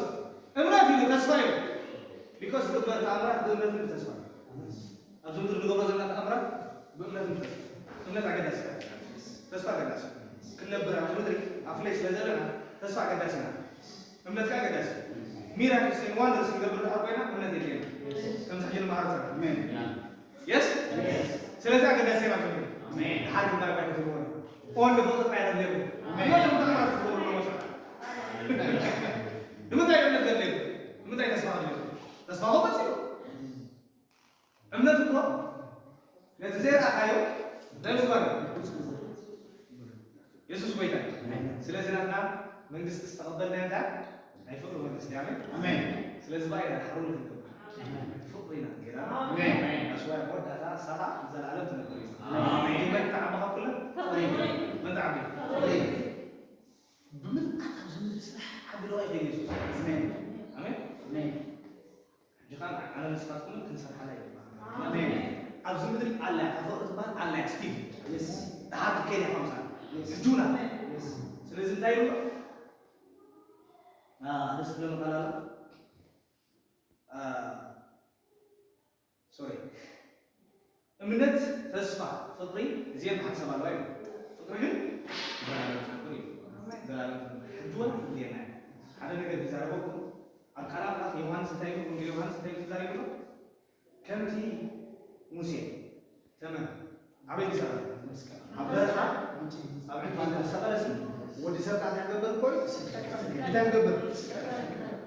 እምነት ኢሉ ተስፋ ኢሉ። ቢኮዝ ዝግበር ተኣምራት ብእምነትን ብተስፋን። ኣብዚ ምድሪ ንገብሮ ዘለና ተኣምራት ብእምነትን ብተስፋን። እምነት ኣገዳሲ እዩ። ተስፋ ኣገዳሲ እዩ። ክንነብር ኣብዚ ምድሪ ኣብ ፍለይ ስለ ዘለና ተስፋ ኣገዳሲ ኢና። እምነት ከኣ ኣገዳሲ እዩ። ሚራክልስ ኤንድ ዋንደርስ ክንገብር ድሓር ኮይና እምነት የድልየና። ከምዚ ሕጂ ንመሃሮ ዘለና። ኣሜን። የስ? የስ። ስለዚ ኣገዳሲ ኢና ትብሉ። ኣሜን። ድሓር ግን ባይ ባይ ክትብሉ። ኦን ፍቕሪ ጥራይ ተድልየኩም። ኣሜን። ወደ ምድሪ ክትገብሩ ኣለዎ። ንምንታይ እምነት ዘድልየኩም? ንምንታይ ተስፋ ዘድልየኩም? ተስፋ እኮ መጺኡ። እምነት እኮ ነቲ ዘይረኣኻዮ እንታይ ምግባር እዩ? የሱስ ጎይታ እዩ። ኣሜን። ስለዚ ናትና መንግስቲ ዝተቐበልናዮ እንታይ? ናይ ፍቕሪ መንግስቲ። ኣሜን። ኣሜን። ስለዚ ባይና ሓሩን ክንገብር። ኣሜን። ፍቕሪ ኢና ገይራ። ኣሜን። ኣስዋይ መወዳእታ ንሳኻ ንዘለኣለም ትነብር እዩ። ኣሜን። መን ተዓመኻ ኩለን? ፍቕሪ። መን ተዓቢ? ፍቕሪ። ብምልኣት ኣብዚ ምድሪ ስራሕ ዓቢ ለዋይ ከይኑ የሱስ። ኣሜን። ኣሜን። ኣሜን። ሕጂ ኸኣ ኣነ ንስኻትኩምን ክንሰርሓላ ይግባእ። ኣሜን። ኣብዚ ምድሪ ኣላ እያ፣ እታ ፍቕሪ ትበሃል ኣላ እያ፣ ስቲል። የስ። ደሓር ክትከይድ እያ ከምዛ። የስ። ሕጂ እውን ኣላ። የስ። ስለዚ እንታይ ኢሉ? አ፣ ደስ ዝብለኒ ቃል ኣሎ። አ፣ ሶሪ። እምነት፣ ተስፋ፣ ፍቕሪ፣ እዚአን ብሓንሳብ ኣለዋ ኢሉ። ፍቕሪ ግን ዘላለም ትነብር እዩ። ዘላለም ትነብር። ሕጂ እውን ትድልየና እያ። ሓደ ነገር ክዛረበኩም፣ ኣብ ቃል ኣምላኽ ዮሃንስ እንታይ ይብል? ወንጌል ዮሃንስ እንታይ ይብል? ተዛሪቡ ኣሎ። ከምቲ ሙሴ ተመን ኣበይ ዝሰቐለ? ኣብ በረኻ ኣብ ዕንጨይቲ ዝሰቐለ ሲ ወዲ ሰብ እንታይ ክገብር እኮ እዩ? እንታይ ክገብር?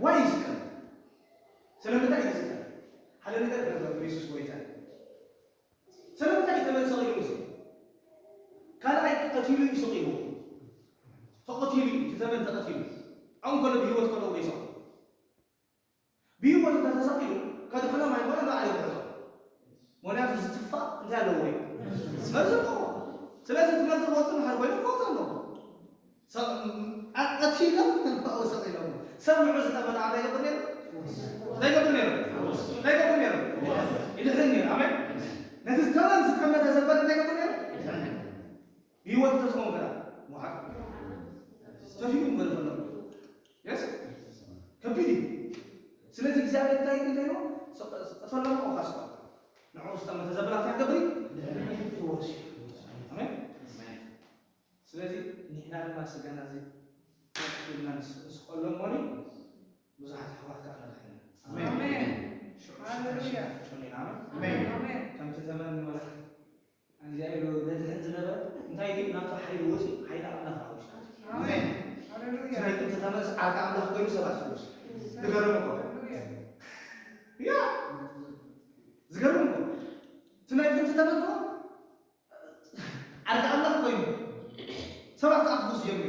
ዋይ ይስቀል? ስለምንታይ ይስቀል? ሓደ ነገር ክነግረኩም፣ የሱስ ጎይታ እዩ። ስለምንታይ እዩ ተመን ሰቒሉ ሙሴ? ካልኣይ ቀቲሉ እዩ ሰቒሉ። ተቐቲሉ እዩ፣ እቲ ተመን ተቐቲሉ። ኣብኡ ከሎ ብህይወት ከሎ ይሰቐሉ። ብህይወት እንተተሰቒሉ ከድሕኖም ኣይኮነን፣ ንባዕሉ ይድሕኖም። ምኽንያቱ ዝጥፋእ እንታይ ኣለዎ እዩ? መርዚ ኣለዎ። ስለዚ እቲ መርዚ ክወፅእ መሓር ኮይኑ ክወፅእ ኣለዎ። ሰብ ቀቲሎም ተንፋኡ ሰቒሎም። ሰብ ንዑ ዝተመትኣ እንታይ ይገብር ነይሩ? እንታይ ይገብር ነይሩ? እንታይ ይገብር ነይሩ? ይድሕን ነይሩ። ኣሜን። ነቲ ዝተመን ዝተመተ ዘበለ እንታይ ይገብር ነይሩ? ብህይወት ተስቆም ገና መሓር ተፊኡ ገለ ፈለጉ። የስ ከቢድ እዩ። ስለዚ እግዚኣብሔር እንታይ ይብል ነይሩ? ስቐ- ስቐ- ፈለማ ወካ ስቐ ንዑ ዝተመተ ዘበላ እንታይ ገብሪ? ፍወስ እዩ። ኣሜን። ስለዚ ንሕና ድማ ስጋና እዚ ኢልና ንስ- ንስቐሎም ሞኒ ብዙሓት ኣሕዋት ከዓ ንረክብ ኢና። ኣሜን። ኣሜን። ሽዑ ሃሌሉያ። ሽዑ ኢና። ኣሜን። ኣሜን። ከምቲ ተመን ንበላ እግዚኣብሔር በድሕን ዝነበረ እንታይ ድዩ? ናቱ ሓይሊ ወፂኡ ሓይሊ ኣምላኽ ኣብ ውሽጡ። ኣሜን። ሃሌሉያ። ትናይ ጥንቲ ተመልስ ዓርኪ ኣምላኽ ኮይኑ ሰባት ፍወስ። ዝገርም እኮ። ሃሌሉያ። ያ ዝገርም እኮ። ትናይ ጥንቲ ተመልኮ ዓርኪ ኣምላኽ ኮይኑ ሰባት ከዓ ክፍውስ ጀሚሩ።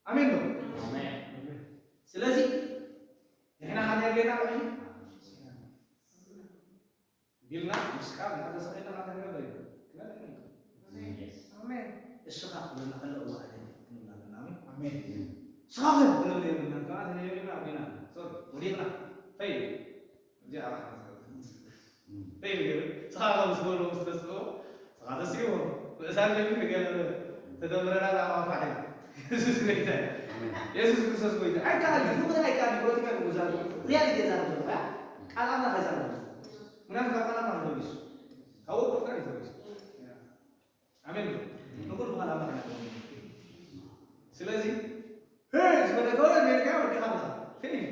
ኣሜን ዶ? ኣሜን። ስለዚ ንሕና ሓደ የድልየና ማለት እዩ። ቢልና ምስ ቃል እናተሰቐልና ክንነብር ኢና። ክንነብር ኢና። ኣሜን። እስኻ ክብለና ከሎ እዋ ኣደለ ክንብል ኣለና። ኣሜን። ኣሜን። እስኻ ኸ ክንብል የብልናን። ከኣ ተጀሚርና ኣቢና። ሶሪ፣ ወዲቕና። ፈይል። እዚኣ ኣባኻ ትዛረብ። ፈይል ገይሩ። እስኻ ከም ዝብሎ ምስ ተስፍዎ፣ እስኻ ተስፍዎ። ብእሳት ጀሚሩ ገለ ተደምረና ናብ ኣፋሕ ኢና። የሱስ ጎይታ እዩ። ኣሜን። የሱስ ክርስቶስ ጎይታ። ኣይከኣልን። ፍቕሪ ኣይከኣልን። ፖለቲካ ክዛረብ። ሪያሊቲ የዛረብ ዘሎ። ቃል ኣምላኽ የዛረብ። ምክንያቱ ካብ ቃል ኣምላኽ ተበጊሱ። ካብ ወቁ ፍቃድ እዩ ተበጊሱ። ኣሜን። ንኹሉ በዓል ኣምላኽ ኢና። ስለዚ፣ ሄይ ዝበለካ ወዲኻ ኣለኻ። ከይድ።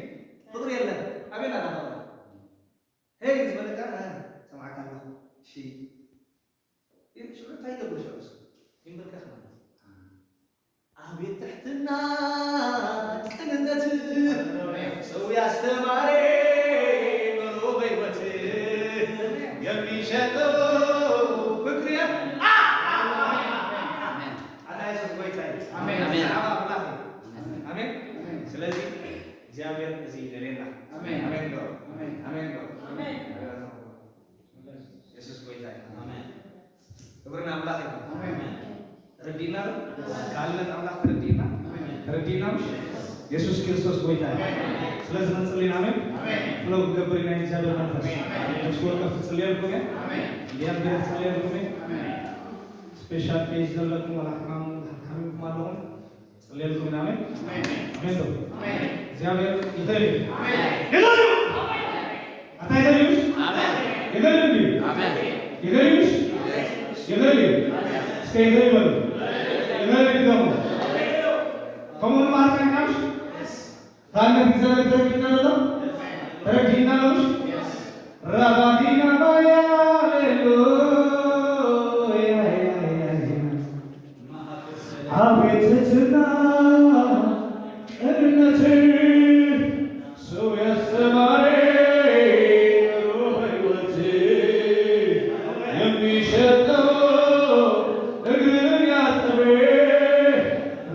ፍቕሪ የለን። ኣበይ ኣለኻ? ሄይ ዝበለካ፣ እ፣ ሰምዓካ ኣለኹ። እሺ። ሽዑ እንታይ ይገብር ሽዑ? ይንበርከኽ ማለት እዩ። አቤት ትሕትና ቅንነት፣ ሰው ያስተማረ ኑሮ በሕይወት የሚሸጠው ፍቅር ያ-፣ አ-፣ አ-፣ አ-፣ አ-፣ አ-፣ አ-፣ የሱስ ጎይታ እዩ። ኣሜን። ኣሜን። ሰላም ኣምላኽ እዩ። ኣሜን። ስለዚ እግዚኣብሔር እዚ ይደልየና። ኣሜን። ኣሜን ዶ? ኣሜን። ኣሜን ዶ? ኣሜን። የሱስ ጎይታ እዩ። ኣሜን። ክብሪ ንኣምላኽ ይኹን። ኣሜን። ተረዲእና ዶ? ካልነት ኣምላኽ ተረዲእና? ኣሜን። ተረዲእና ምሽ? የሱስ ክርስቶስ ጎይታ እዩ። ስለዚ ክንጽሊ ኢና። ኣሜን። ኣሜን። ፍለው ክገብር ኢና። እግዚኣብሔር መንፈስ ነፍሲ ወከፍ ትጽልየልኩም እየ። ኣሜን። እንዲያን ገለ ትጽልየልኩም እየ። ኣሜን። ስፔሻል ኬዝ ዘለኩም ወላ ሕማም ሓሚምኩም ኣለኹም። ጽልየልኩም ኢና። ኣሜን። ኣሜን። ኣሜን ዶ? ኣሜን። እግዚኣብሔር ይኽእል እዩ። ኣሜን። ይኽእል እዩ። ኣታ ይኽእል እዩ። ኣሜን። ይኽእል እዩ። ኣሜን። ይኽእል እዩ። ይኽእል እዩ። እስከ ይኽእል እዩ በሉ። ይኽእል እዩ ድገሙ። ከምኡ ንባህርካ ይናምሽ። ታሪክ እግዚኣብሔር ተረዲእና ዶ? ተረዲእና ዶ? ራባዲና ባያ ሃሌሉያ። አቤት ትሕትና ቅንነት፣ ሰው ያስተማረ ኑሮ በሕይወት የሚሸጠው እግርን ያጠበ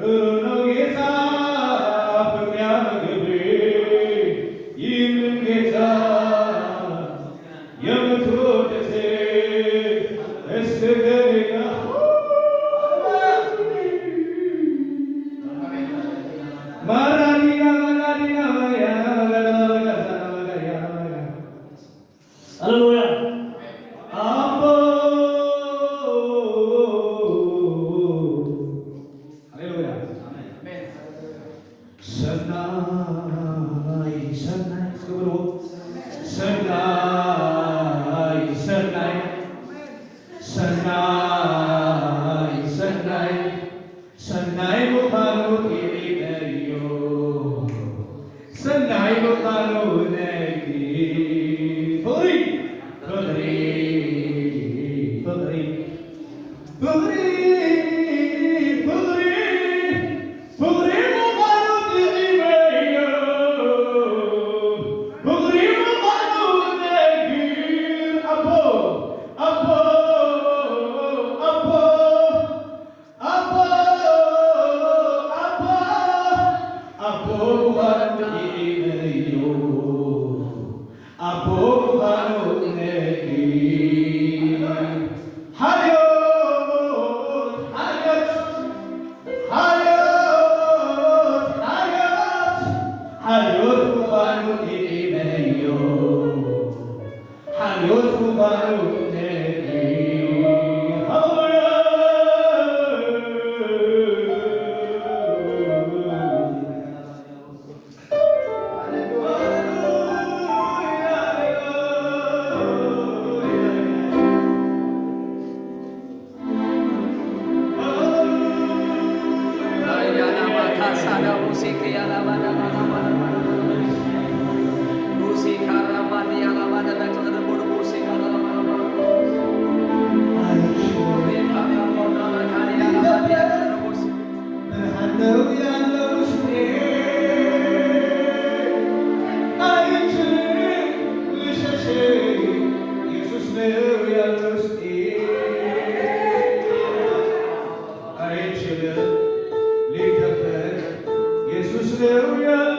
ሩሩ ነው ጌታ ፍቅር ያመገበ ይህንን ጌታ የምትወደሴ እስከ ገሬጋ ማራዲና ማራዲና ማያና መጋዳ መጋዳ መጋዳ መጋዳ ሃሌሉያ። አቦ ሃሌሉያ። ሰናይ ሰናይ እስኪ በሉ። ሰናይ ሰናይ ሰናይ ሰናይ ሰናይ ምዃኑ ርኢናዮ። ሰናይ ምዃኑ ነጊ ፍቕሪ ፍቕሪ ፍቕሪ ፍቕሪ ፍቕሪ ኣቦ ምዃኑ ኢመዮ፣ ኣቦ ምዃኑ ነጊ። ሓልዮት፣ ሓልዮት፣ ሓልዮት፣ ሓልዮት፣ ሓልዮት ምዃኑ ኢመዮ። ሓልዮት ምዃኑ ነጊ። ሃሌሉያ። ብርሃን ነው ያለው ውስጤ፣ አይችልም ልሸሽ፣ ኢየሱስ ነው ያለው ውስጤ። አይችልም ሊደበቅ፣ ኢየሱስ ነው ያለው